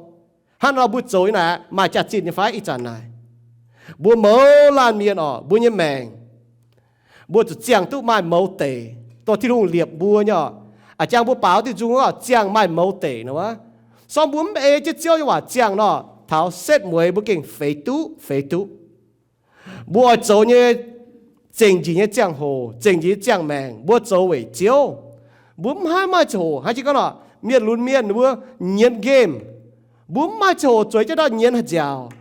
hnangv nor mbuo zoux nyei naaic maaih jaax-zinh nyei fai ih zanc naaic? Mbuo mouz laanh mienh orqc, mbuo nyei maengc, mbuo zuqc ziangh duqv maaih mouz deic, dongh Tin-Hungh liepc mbuo nyei orqc. A'jang mbuo baaux diuh nzung gorngv ziangh maaih mouz deic nor wuov. Se gorngv mbuo mv ei jienv Ziouv nyei waac ziangh nor, taux setv mueiz mbuo gengh feix duqv, feix duqv. Mbuo oix zoux nyei zengc njiec nyei ziangh hoc, zengc njiec nyei ziangh maengc, mbuo zoux weic Ziouv. Mbuo mv haih maaih ziangh hoc, haaix jiex gorngv nor, mienh lunx mienh mbuo nyienz game. Mbuo mv maaih ziangh hoc zueiz jienv ndau nyienz haaix nziaauc.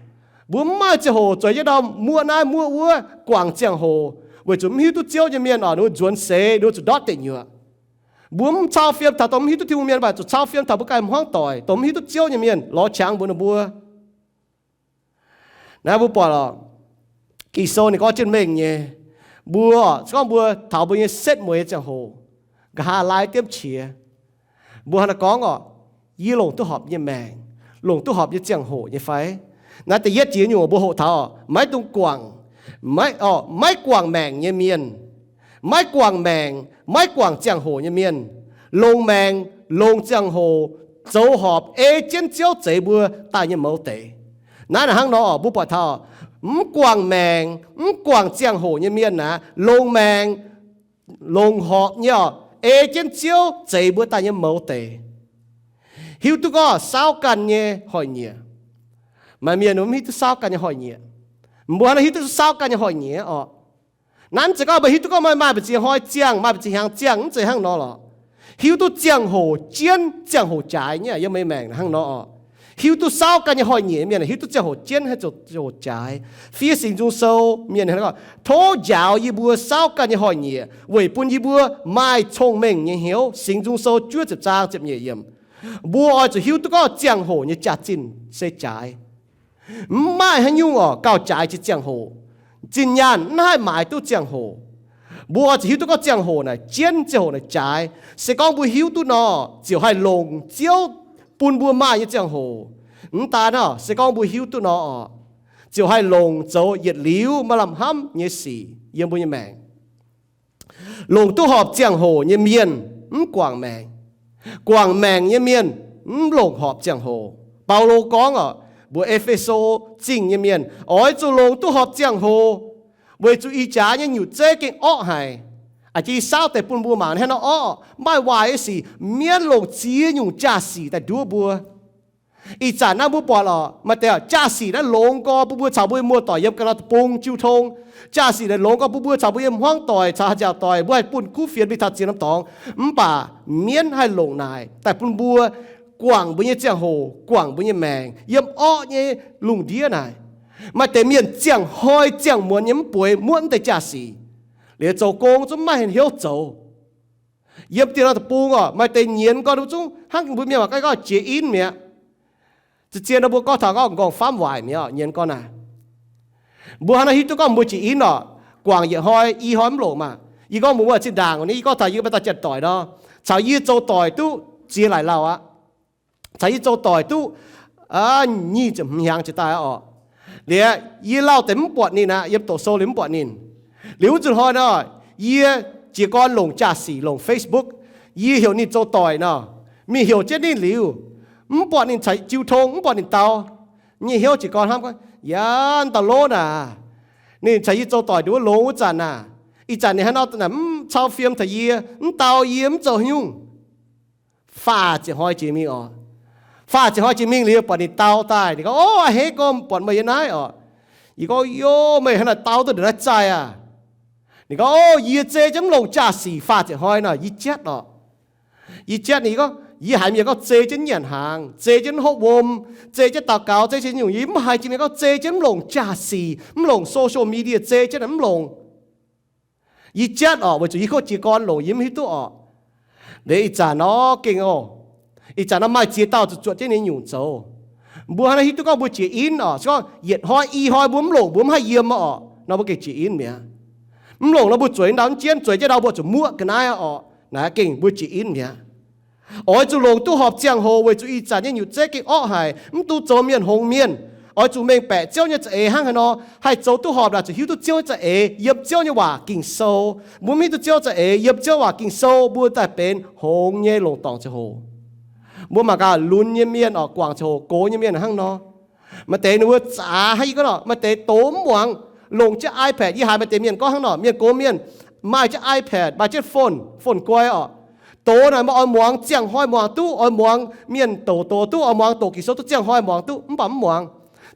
Mbuo mv maaih ziangh hoc zueiz jienv ndau muoqv naaiv muoqv wuov guangc ziangh hoc, weic zuqc mv hiuv duqv Ziouv nyei mienh orqc, ninh mbuo nzuonx seix, ninh mbuo zuqc ndortv deic nyuoqc. Mbuo mv cau fiem taux dongh mv hiuv duqv Tin-Hungh mienh, mv baac zuqc cau fiem taux mbuo ganh hmuangv doic, dongh mv hiuv duqv Ziouv nyei mienh lorz qangx mbuox ninh mbuo. Naaiv mbuo buatc lorqc, Ging-Sou ninh gorngv jienv mengh nyei. Mbuo, se gorngv mbuo taux mbuo nyei setv mueiz nyei ziangh hoc, nqa'haav laai diemv qiex, mbuo hnangv naaiv gorngv orqc, yie longc duqv horpc nyei maengc, longc duqv horpc nyei ziangh hoc nyei fai? Naaiv da'yietv jiex nyungc mbuo hoqc taux, maiv dungx guangc, maiv, maiv guangc maengc nyei mienh, maiv guangc maengc, maiv guangc ziangh hoc nyei mienh, longc maengc, longc ziangh hoc, zoux horpc ei jienv Ziouv zeix mbuo daaih nyei mouz deix. Naaiv hnangv nor, mbuo buatc taux mv guangc maengc, mv guangc ziangh hoc nyei mienh aqv, longc maengc, longc horpc nyei orqc, ei jienv Ziouv zeix mbuo daaih nyei mouz deix. Hiuv duqv gorngv saauv ganh nyei hoic nyieqc. Maaih mienh mv hiuv duqv saauv ganh nyei hoic nyieqc. Mbuo hnangv naaiv hiuv duqv saauv ganh nyei hoic nyieqc orqc. Naaiv mv zeiz gorngv mbuo hiuv duqv gorngv meih maaih mbu'ziex hnoi ziangh, maaih mbu'ziex hnyangx ziangh, mv zeiz hnangv nor lorqc. Hiuv duqv ziangh hoc jienv ziangh hoc jaaix nyei yiem meih maengc hnangv nor orqc. Hiuv duqv saauv ganh nyei hoic nyieqc mienh hiuv duqv ziangh hoc jienv haaix zoux ziangh hoc jaaix. Fiev Singx Nzung Sou mienh gorngv, tov njaaux yie mbuo saauv ganh nyei hoic nyieqc weic bun yie mbuo maaih cong-mengh nyei hnyouv. Singx Nzung Sou juov ziepc zaang ziepc nyeic yiemc. Mbuo oix zuqc hiuv duqv gorngv ziangh hoc nyei jaax-zinh se jaaix. Mv maaih haaix nyungc orqc gauh jaaix jiex ziangh hoc. Zinh nyaanh mv haih maaiz duqv ziangh hoc. Mbuo oix zuqc hiuv duqv gorngv ziangh hoc naaic jienv, ziangh hoc naaic jaaix. Se gorngv mbuo hiuv duqv nor, ziouc haih longc Ziouv bun mbuo maaih nyei ziangh hoc. Mv daan nor, se gorngv mbuo hiuv duqv nor orqc, ziouc haih longc zoux yietc liuz maaih lamh hnamv nyei sic yiem mbuo nyei maengc. Longc duqv horpc ziangh hoc nyei mienh mv guangc maengc. Guangc maengc nyei mienh mv longc horpc ziangh hoc. Baulo gorngv orqc, mbuox E^fe^so Zingh nyei mienh, oix zuqc longc duqv horpc ziangh hoc, weic zuqc ih jaax nyei nyutc zeiv gengh orqv haic. A'jang yie saauv deix bun mbuo mangc hnangv nor orqv, maaih waaic nyei sic, mienv longc ziex nyungc jaa-sic daaih nduov mbuo. Ih zanc naaiv mbuo buatc lorqc, maaih deix jaa-sic naaiv longx gorx bun mbuo caux mbuo nyei muoz-doic yiem ga'naaiv deic-bung jiu tong. Jaa-sic naaiv longx gorx bun mbuo caux mbuo nyei hmuangv doic caux haaix nziaauc doic, mbuo haih bun kuv fienx mingh taux ziex norm dorngx. Mv baac mienv haih longc naaic daaih bun mbuo guangc mbuo nyei ziangh hoc, guangc mbuo nyei maengc yiem orqv nyei lungh ndiev naaic. Maaih deix mienh ziangh hnoi ziangh muonz nyei mv bueix muotv mv deix jaa-sic, liuz zoux gong zungv maiv hnyouv zoux. Yiem diex norm deic-bung orqc, maaih deix nyienz gorn zungv hnangv mbuo mienh maac gorngv jiex inv mi'aqv. Zien-zien nor mbuo gorngv taux gorngv nqorngv famv waaic mi'aqv, nyienz gorn naaic. Mbuo hnangv naaiv hiuv duqv gorngv mbuo jiex inv orqc, guangc yietc hnoi i hnoi mv longc maah. Yie gorngv mbuox mbuo zinh ndaangc ni, yie gorngv taux yie mbuo daaih janx-doic nor, caux yie zoux doic duqv ziex laaic lauh aqv. Caux yie zoux doic duqv nyic ziepc hmz hnyangx jiex daaih aqv orqc. Liuz yie lauh deix mv buatc ninh aqv, yiem doqc sou liuz mv buatc ninh. Liuz wuov zuqc hnoi nor, yie jiez gorn longc jaa-sic, longc Facebook, yie heuc ninh zoux doic nor, mingh heuc jienv ninh liuz, mv buatc ninh caux jiu tong, mv buatc ninh dau. Nyei hnyouv jiez gorn hnamv gorngv, yaac dauh lov naaic, ninh caux yie zoux doic nduov longx wuov zanc naaic, ih zanc ninh haaix nor mv cau fiem taux yie, mv dau yie, mv zoux haaix nyungc. Faah ziepc hnoi jiex mingh orqc. Faah ziepc hnoi jiex mingh liuz buatc ninh dau daaih, ninh gorngv, Ov, a'hneiv gorngv buatc meih yiem naaiv orqc. Yie gorngv, Yov, meih haaix nor dau duqv ndongc naaiv zaih aac? Ninh gorngv, Ov, yie zei jienv mv longc jaa-sic faah ziepc hnoi nor, yie jatv orqc. Yie jatv ninh gorngv, yie haiz mienh gorngv zei jienv nyanc hnaangx, zei jienv hopv wuom, zei jienv daux gaux, zei jienv nyungc, yie mv haiz jiex mienh gorngv zei jienv mv longc jaa-sic, mv longc social media, zei jienv mv longc. Yie jatv orqc, weic zuqc yie kov jiez gorn longc yie mv hiuv duqv orqc. Liuz ih zanc nor gengh oc, ih zanc nor maaih ziex dauh zuqc zuotc jienv ninh nyungc zoux. Mbuo hnangv naaiv hiuv duqv gorngv mbuo jiex inv orqc, se gorngv yietc hnoi i hnoi mbuo mv longc, mbuo mv haih yiem orqc, nor mbuo gengh jiex inv mi'aqv. Mv longc nor mbuo zueiz ndau mv jienv, zueiz jienv ndau mbuo zuqc muoqv ga'naaiv orqc, naaiv gengh mbuo jiex inv mi'aqv. Oix zuqc longc duqv horpc ziangh hoc weic zuqc ih zanc nyei nyutc zeiv gengh orqv haic, mv dungx zoux mienh hngongx mienh. Oix zuqc mengh baeqc Ziouv nyei za'eix hnangv haaix nor, haih zoux duqv horpc naaic zuqc hiuv duqv Ziouv nyei za'eix, yiem Ziouv nyei waac Ging-Sou. Mbuo mv hiuv duqv Ziouv za'eix, yiem Ziouv waac Ging-Sou mbuo daaih benx hngongx nyei longc dorngc ziangh hoc. Mbuo mangc gaax lunx nyei mienh orqc, guangc ziangh hoc gox nyei mienh hnangv nor. Maaih deix ninh mbuo zaqc hnangv yie gorngv nor, maaih deix doz mv muangx, longc jienv iPad. Yie haiz maaih deix mienh gorngv hnangv nor, mienh gox mienh maaih jienv iPad, maaih jienv phone, phone guai orqc. Doz naaic mbuo oix muangx, ziangh hnoi muangx duqv, oix muangx mienh doqc doz duqv, oix muangx doqc Ging-Sou duqv, ziangh hnoi muangx duqv, mv baac mv muangx.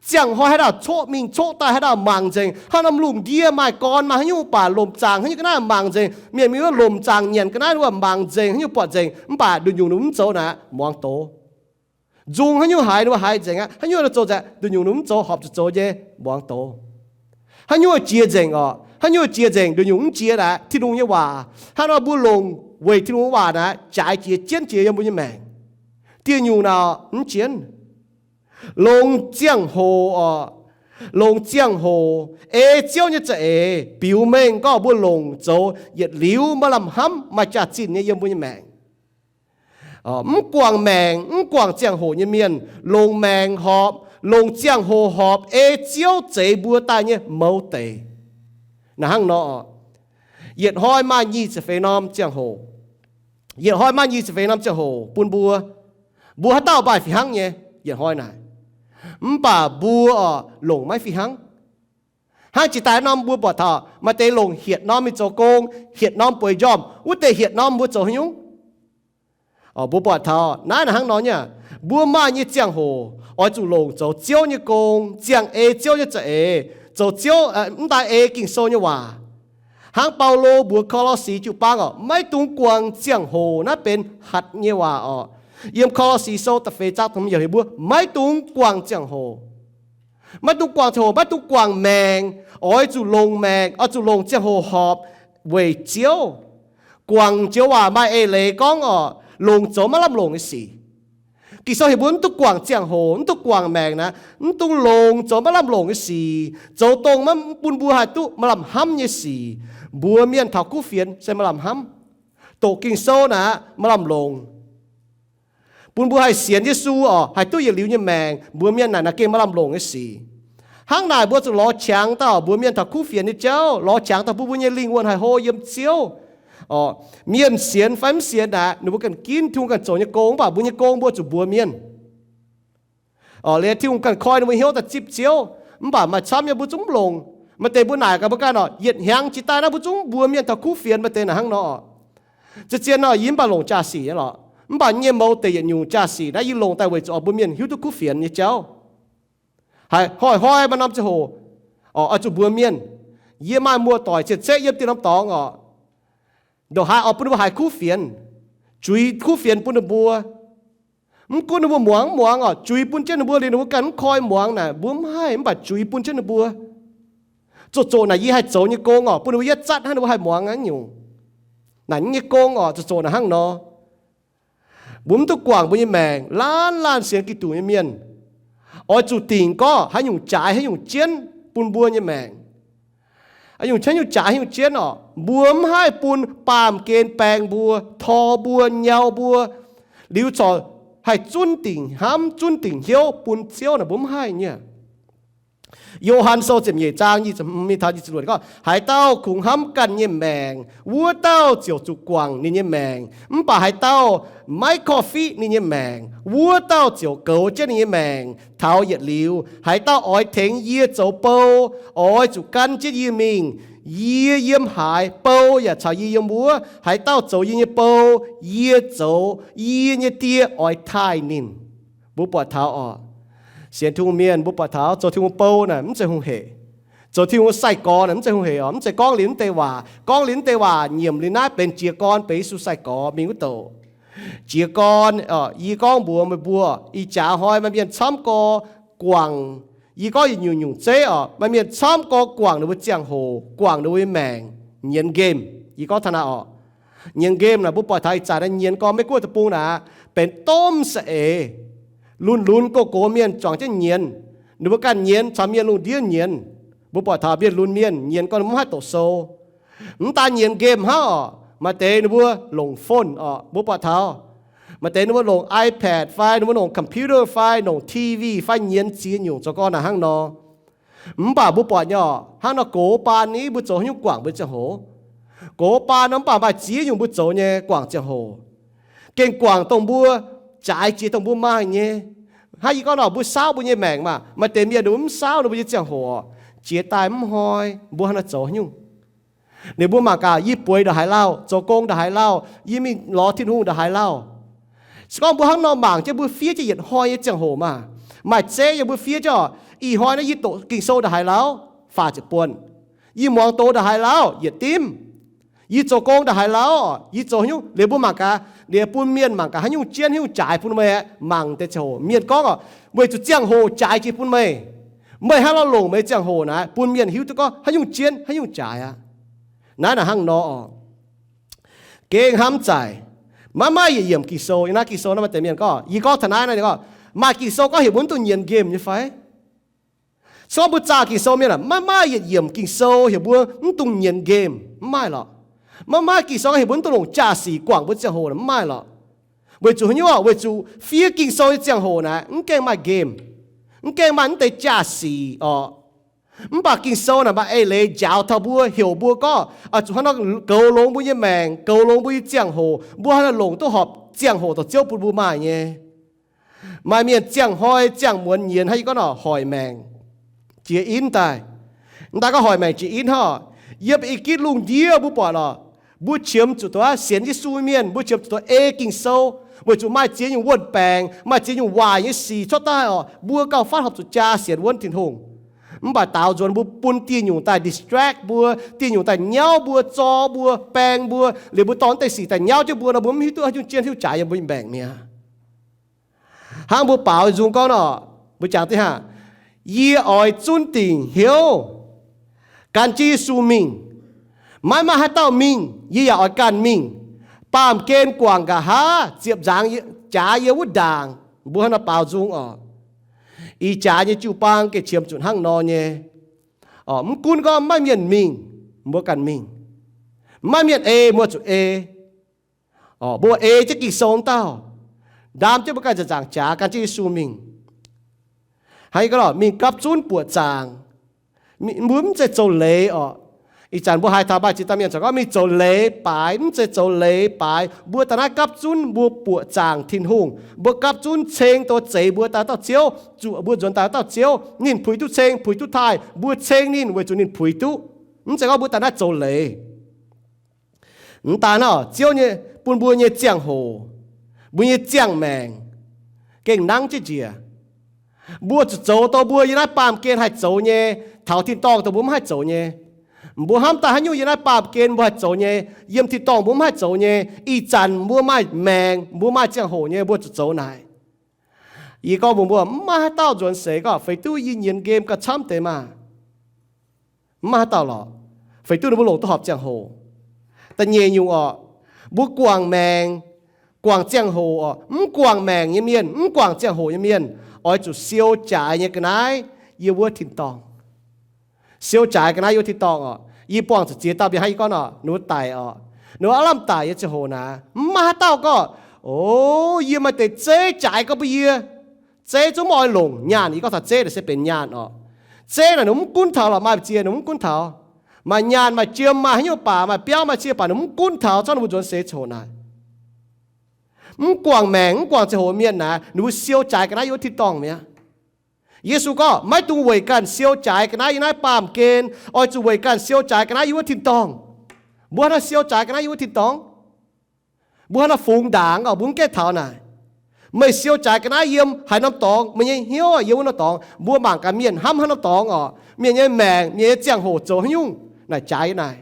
Ziangh hnoi haaix dauh coqv mingh coqv daaih, haaix dauh mangc nzengc, haaix norm lungh ndiev maaih gorn maaih haaix nyungc, mv baac lomc zaangc haaix nyungc ga'naaiv mangc nzengc. Mienh mingh wuov lomc zaangc nyanc ga'naaiv wuov mangc nzengc, haaix nyungc buatc nzengc, mv baac nduqc nyungc ninh mv zoux naaiv, muangx doz. Nzung haaix nyungc haiz ninh mbuo haiz nzengc aqv, haaix nyungc zoux nzengc, nduqc nyungc ninh mv zoux, horpc zuqc zoux nyei, muangx doz. Haaix nyungc jiex nzengc orqc, haaix nyungc jiex nzengc, nduqc nyungc mv jiex naaic, Tin-Hungh nyei waac. Hnangv nor mbuo longc weic Tin-Hungh waac naaic jaaix jiex jienv jiex yiem mbuo nyei maengc. Dieh nyungc naaic mv jienv. Longc ziangh hoc orqc, longc ziangh hoc ei Ziouv nyei za'eix biux mengh gorngv mbuo longc zoux yietc liuz maiv lamh hnamv, maaih jaax-zinh nyei yiem mbuo nyei maengc. Mv guangc maengc, mv guangc ziangh hoc nyei mienh, longc maengc horpc, longc ziangh hoc horpc ei Ziouv zeix mbuo daaih nyei mouz deix. Naaiv hnangv nor, yietc hnoi maaih nyic ziepc feix norm ziangh hoc. Yietc hnoi maaih nyic ziepc feix norm ziangh hoc bun mbuo. Mbuo haaix dauh maaih fih hnangv nyei yietc hnoi naaic. Mv baac mbuo orqc, longc maiv fih hnangv. Hnangv jiex daaih norm mbuo buatc taux maaih deix longc hietc norm mingh zoux gong, hietc norm bueix njormh, wuov deix hietc norm mbuo zoux haaix nyungc? Mbuo buatc taux naaiv naaic hnangv nor nyei aqv. Mbuo maaih nyei ziangh hoc oix zuqc longc zoux Ziouv nyei gong, ziangh ei Ziouv nyei za'eix, zoux Ziouv, mv daaih ei Ging-Sou nyei waac. Hnangv Baulo mbuox Ko^lo^si jiu-baang orqc, maiv dungx guangc ziangh hoc naaiv benx hatc nyei waac orqc. Yiem Ko^lo^si Sou da'feix zaang da'hmz yiemc heuc mbuo maiv dungx guangc ziangh hoc. Maiv dungx guangc ziangh hoc, maiv dungx guangc maengc. Oix zuqc longc maengc, oix zuqc longc ziangh hoc horpc weic Ziouv. Guangc joux waac maaih eix leiz gorngv orqc, longc zoux maiv lamh longc nyei sic. Ging-Sou heuc mbuo mv duqv guangc ziangh hoc, mv duqv guangc maengc naaic, mv dungx longc zoux maiv lamh longc nyei sic, zoux dongh maiv bun mbuo haih duqv maaih lamh hnamv nyei sic. Mbuox mienh taux kuv fienx se maaih lamh hnamv. Doqc Ging-Sou naaic maaih lamh longc. Bun mbuo haih sienx Yesu orqc, haih duqv yietc liuz nyei maengc, mbuox mienh naaic naaic gengh maaih lamh longc nyei sic. Hnangv naaic mbuo zuqc lorz qangx dauh mbuox mienh taux kuv fienx nyei jauv, lorz qangx dauh bun mbuo nyei lingh wuonh haih hlo yiem Ziouv. Orqc, mienh sienx fai mv sienx naaic, ninh mbuo ganh ginv, Tin-Hungh ganh zoux nyei gong, mv baac mbuo nyei gong mbuo zuqc mbuox mienh. Orqc, liuz Tin-Hungh ganh koi ninh mbuo hnyouv daaih zipv Ziouv, mv baac maaih camv nyei mbuo zungv mv longc. Maaih deix mbuo naaic gaax mbuo ganh orqc, yietc hnyangx jiex daaih naaiv mbuo zungv mbuox mienh taux kuv fienx, maaih deix naaic hnangv nor orqc. Zien-zien nor yie mv baac longc jaa-sic nyei lorqc, mv baac nyei mouz deix yietc nyungc jaa-sic naaiv yie longc daaih weic zuqc oix mbuox mienh hiuv duqv kuv fienx nyei jauv. Haiz hnoi-hnoi maaih norm ziangh hoc, orqc, oix zuqc mbuox mienh. Yie maaih muoz-doic cien-ceqv yiem dieh norm dorngx orqc, ndongc haaix oix bun ninh mbuo haiz kuv fienx, juix kuv fienx bun ninh mbuo. Mv gunv ninh mbuo muangx mv muangx orqc, juix bun jienv ninh mbuo liuz ninh mbuo ganh mv koi muangx naaic, mbuo mv haih, mv baac juix bun jienv ninh mbuo. Zoqc zoqc naaic yie haih zoux nyei gong orqc, bun ninh mbuo yietv zatv hnangv, ninh mbuo haih muangx hnangv nyungc. Naaic nyei gong orqc, zoqc zoqc naaic hnangv nor. Mbuo mv duqv guangc mbuo nyei maengc. Laanh laanh sienx Giduc nyei mienh oix zuqc dingc gorngv haaix nyungc jaaix haaix nyungc jienv bun mbuo nyei maengc. Nyungc qangv nyungc jaaix nyungc jienv orqc, mbuo mv haih bun baamh gen baeng mbuo, tor mbuo, nyau mbuo, liuz corc haih zunv dingc hnamv, zunv dingc hnyouv bun Ziouv naaic, mbuo mv haih nyei. Yo^han Sou ziepc nyeic zaang nyic ziepc hmz mingh taux nyic ziepc luoqc gorngv, haaix dauh kungx hnamv ganh nyei maengc, wuov dauh ziouc zuqc guangc ninh nyei maengc. Mv baac haaix dauh maiv korv-fiqv ninh nyei maengc, wuov dauh ziouc goux jienv ninh nyei maengc taux yietc liuz. Haaix dauh oix tengx yie zoux bou, oix zuqc gan jienv yie mingh. Yie yiem haaix, bou yaac caux yie yiem wuov. Haaix dauh zoux yie nyei bou, yie zoux, yie nyei Die oix taaih ninh. Mbuo buatc taux orqc, sienx Tin-Hungh mienh, mbuo buatc taux zoux Tin-Hungh bou naaic mv zeiz hungh hec. Zoux Tin-Hungh sai-gorx naaic mv zeiz hungh hec orqc. Mv zeiz gorngv liuz mv deix waac, gorngv liuz mv deix waac nyiemc liuz naaiv benx jiez gorn, benx Yesu sai-gorx mingh wuov douc. Jiez gorn, yie gorngv mbuox meih mbuo, ih jaax hnoi maaih mienh camv gorx guangc, yie gorngv yietc nyungc-nyungc zeiv orqc, maaih mienh camv gorx guangc ninh mbuo ziangh hoc, guangc ninh mbuo nyei maengc, nyienz nqemh. Yie gorngv taux naaiv orqc, nyienz nqemh naaic mbuo buatc taux ih zanc naaiv nyienz gorn Meiv Guoqv deic-bung naaic benx domh saeng-eix. Lunx-lunx gox-gox mienh juangc jienv nyienz. Ninh mbuo ganh nyienz caux mienh lungh ndiev nyienz. Mbuo buatc taux mienh lunx mienh nyienz gorn ninh mbuo mv haih doqc sou. Mv daan nyienz nqemh hnangv orqc, maaih deix ninh mbuo longc phone orqc, mbuo buatc taux maaih deix ninh mbuo longc iPad fai ninh mbuo longc computer fai longc TV fai nyienz ziex nyungc zoux gorn naaic hnangv nor. Mv baac mbuo buatc nyei orqc, hnangv nor gox baan ni mbuo zoux haaix nyungc guangc mbuo ziangh hoc? Gox baan nor mv baac maaih ziex nyungc mbuo zoux nyei guangc ziangh hoc. Gengh guangc dongh mbuo jaaix jiex dongh mbuo maaih nyei. Hnangv yie gorngv nor, mbuo saauv mbuo nyei maengc maah, maaih deix mienh ninh mbuo mv saauv ninh mbuo nyei ziangh hoc, jiex daaih mv hnoi mbuo hnangv naaiv zoux haaix nyungc? Ninh mbuo mangc gaax, yie bueix ndongc haaix lauh, zoux gong ndongc haaix lauh, yie mingh lorz Tin-Hungh ndongc haaix lauh. Se gorngv mbuo hnangv nor mangc jienv mbuo fiev jienv yietc hnoi nyei ziangh hoc maah, maaih zeiv nyei mbuo fiev jienv orqc, ih hnoi naaiv yie doqc Ging-Sou ndongc haaix lauh, faah ziepc buonc. Yie muangx doz ndongc haaix lauh, yietc dimv. Yie zoux gong ndongc haaix lauh, yie zoux haaix nyungc, liuz mbuo mangc gaax, liuz bun mienh mangc gaax haaix nyungc jienv haaix nyungc jaaix bun meih mangc deix ziangh hoc. Mienh gorngv orqc, weic zuqc ziangh hoc jaaix jiex bun meih. Meih hnangv nor longc meih ziangh hoc naaiv bun mienh hiuv duqv gorngv haaix nyungc jienv haaix nyungc jaaix aqv. Naaiv naaic hnangv nor orqc. Gengh hnamv zaaic, maiv maaih yietc yiemc Ging-Sou. Yiem naaiv Ging-Sou naaiv maaih deix mienh gorngv, yie gorngv taux naaiv naaiv gorngv, maaih Ging-Sou gorngv heuc mbuo mv dungx nyienz nqemh nyei fai? Se gorngv mbuo zaah Ging-Sou mienh aah, maiv maaih yietc yiemc Ging-Sou heuc mbuo mv dungx nyienz nqemh, mv maaih lorqc. Maiv maaih Ging-Sou heuc mbuo mv dungx longc jaa-sic guangc mbuo ziangh hoc, mv maaih lorqc. Weic zuqc haaix nyungc? Weic zuqc fiev Ging-Sou nyei ziangh hoc naaiv mv gaengh maaih nqemh, mv gaengh maaih mv deix jaa-sic orqc. Mv baac Ging-Sou naaic maaih eix leiz njaaux taux mbuo, heuc mbuo gorngv zuqc hnangv nor goux longx mbuo nyei maengc, goux longx mbuo nyei ziangh hoc, mbuo hnangv naaiv longc duqv horpc ziangh hoc dongh Ziouv bun mbuo maaih nyei. Maaih mienh ziangh hnoi ziangh muonz nyienz hnangv yie gorngv nor hoic maengc jiex inv daaih. Mv daan gorngv hoic maengc jiex inv hnangv, yiem ih gitv lungh ndiev mbuo buatc lorqc, mbuo qiemx zuqc dongh sienx Yesu mienh, mbuo qiemx zuqc dongh ei Ging-Sou, weic zuqc maaih ziex nyungc wuon-baengc, maaih ziex nyungc waaic nyei sic cuotv daaih orqc, mbuo gauh fatv horpc zuqc jaa sienx wuonv Tin-Hungh. Mv baac daaux nzuonx mbuo bun dieh nyungc daaih distract mbuo, dieh nyungc daaih nyauv mbuo, zor mbuo, baeng mbuo, liuz mbuo dorh naaiv deix sic daaih nyauv jienv mbuo nor, mbuo mv hiuv duqv haaix nyungc jienv haaix nyungc jaaix yiem mbuo nyei maengc mi'aqv. Hnangv mbuo baaux nzung gorngv nor, mbuo jangx deix hnangv, yie oix zunv dingc hnyouv gan jienv Yesu mingh. Maiv maaih haaix dauh mingh, yie yaac oix ganh mingh. Baamh gen guangc nqa'haav ziepc nzaangc jaax yiem wuov ndaangc. Mbuo hnangv nor baaux nzung orqc. Ih jaax nyei jiu-baang gengh qiemx zuqc hnangv nor nyei. Mv gunv gorngv maiv mienh mingh, mbuo ganh mingh. Maiv mienh ei, mbuo zuqc ei. Mbuo ei jienv Ging-Sou wuov dauh, ndaam jienv mbuo ganh nzaangc jaax gan jienv Yesu mingh. Hnangv gorngv mingh gapv zunv buoqc zaangc, mbuo mv zeiz zoux leiz orqc. Ih zanc mbuo haiz taux maaih ziex dauh mienh corc gorngv mingh zoux leiz baaix, mv zeiz zoux leiz baaix. Mbuo daaih naaiv gapv zunv mbuo buoqc zaangc Tin-Hungh. Mbuo gapv zunv ceng dongh zeix mbuo daaih dauh Ziouv, zuoqc mbuo nzuonx daaih dauh Ziouv. Ninh puix duqv ceng, puix duqv taaih, mbuo ceng ninh weic zuqc ninh puix duqv. Mv zeiz gorngv mbuo daaih naaiv zoux leiz. Mv daan orqc, Ziouv nyei, bun mbuo nyei ziangh hoc, mbuo nyei ziangh maengc gengh nangv jienv njiec. Mbuo zuqc zoux dongh mbuo yiem naaiv baamh gen haih zoux nyei, taux tin-dorngh dongh mbuo mv haih zoux nyei. Mbuo hnamv daaih haaix nyungc yiem naaiv baamh gen mbuo haih zoux nyei, yiem tin-dorngh mbuo mv haih zoux nyei, ih zanc mbuo maaih maengc, mbuo maaih ziangh hoc nyei, mbuo zuqc zoux naaic. Yie gorngv mbuox mbuo, mv maaih haaix dauh nzuonx seix gorngv feix duqv yie nyienz nqemh gauh camv deix maah. Mv maaih haaix dauh lorqc. Feix duqv ninh mbuo longc duqv horpc ziangh hoc. Da'nyeic nyungc orqc, mbuo guangc maengc, guangc ziangh hoc orqc. Mv guangc maengc nyei mienh, mv guangc ziangh hoc nyei mienh, oix zuqc siou jaaix nyei ga'naaiv yiem wuov tin-dorngh. Siou jaaix ga'naaiv yiem wuov tin-dorngh orqc. Yie buangh zuqc ziex dauh mienh hnangv yie gorngv nor, ninh mbuo daic oc. Ninh mbuo aav lamh daic nyei ziangh hoc naaic, mv maaih haaix dauh gorngv, O, yie maaih deix zeiv jaaix gorngv bun yie. Zeiv zungv mv oix longc nyaanh. Yie gorngv taux zeiv naaic se benx nyaanh oc. Zeiv naaic ninh mv gunv taux lorqc, maaih ziex ninh mv gunv taux. Maaih nyaanh, maaih jiem, maaih haaix nyungc baac, maaih biauv, maaih cie baac, ninh mv gunv taux. Zorqv ninh mbuo nzuonx seix ziangh hoc naaic, mv guangc maengc, mv guangc ziangh hoc mienh naaic, ninh mbuo siou jaaix ga'naaiv yiem wuov tin-dorngh mi'aqv. Yesu gorngv, Maiv dungx weic ganh siou jaaix ga'naaiv yiem naaiv baamh gen. Oix zuqc weic ganh siou jaaix ga'naaiv yiem wuov tin-dorngh. Mbuo hnangv naaiv siou jaaix ga'naaiv yiem wuov tin-dorngh, mbuo hnangv naaiv fungx ndaangc oc, mbuo mv gaengh taux naaic. Meih siou jaaix ga'naaiv yiem haaix norm dorngx, meih nyei hnyouv yiem wuov norm dorngx. Mbuo mangc gaax mienh hnamv haaix norm dorngx oc, mienh nyei maengc, mienh nyei ziangh hoc zoux haaix nyungc naaic jaaix yiem naaic.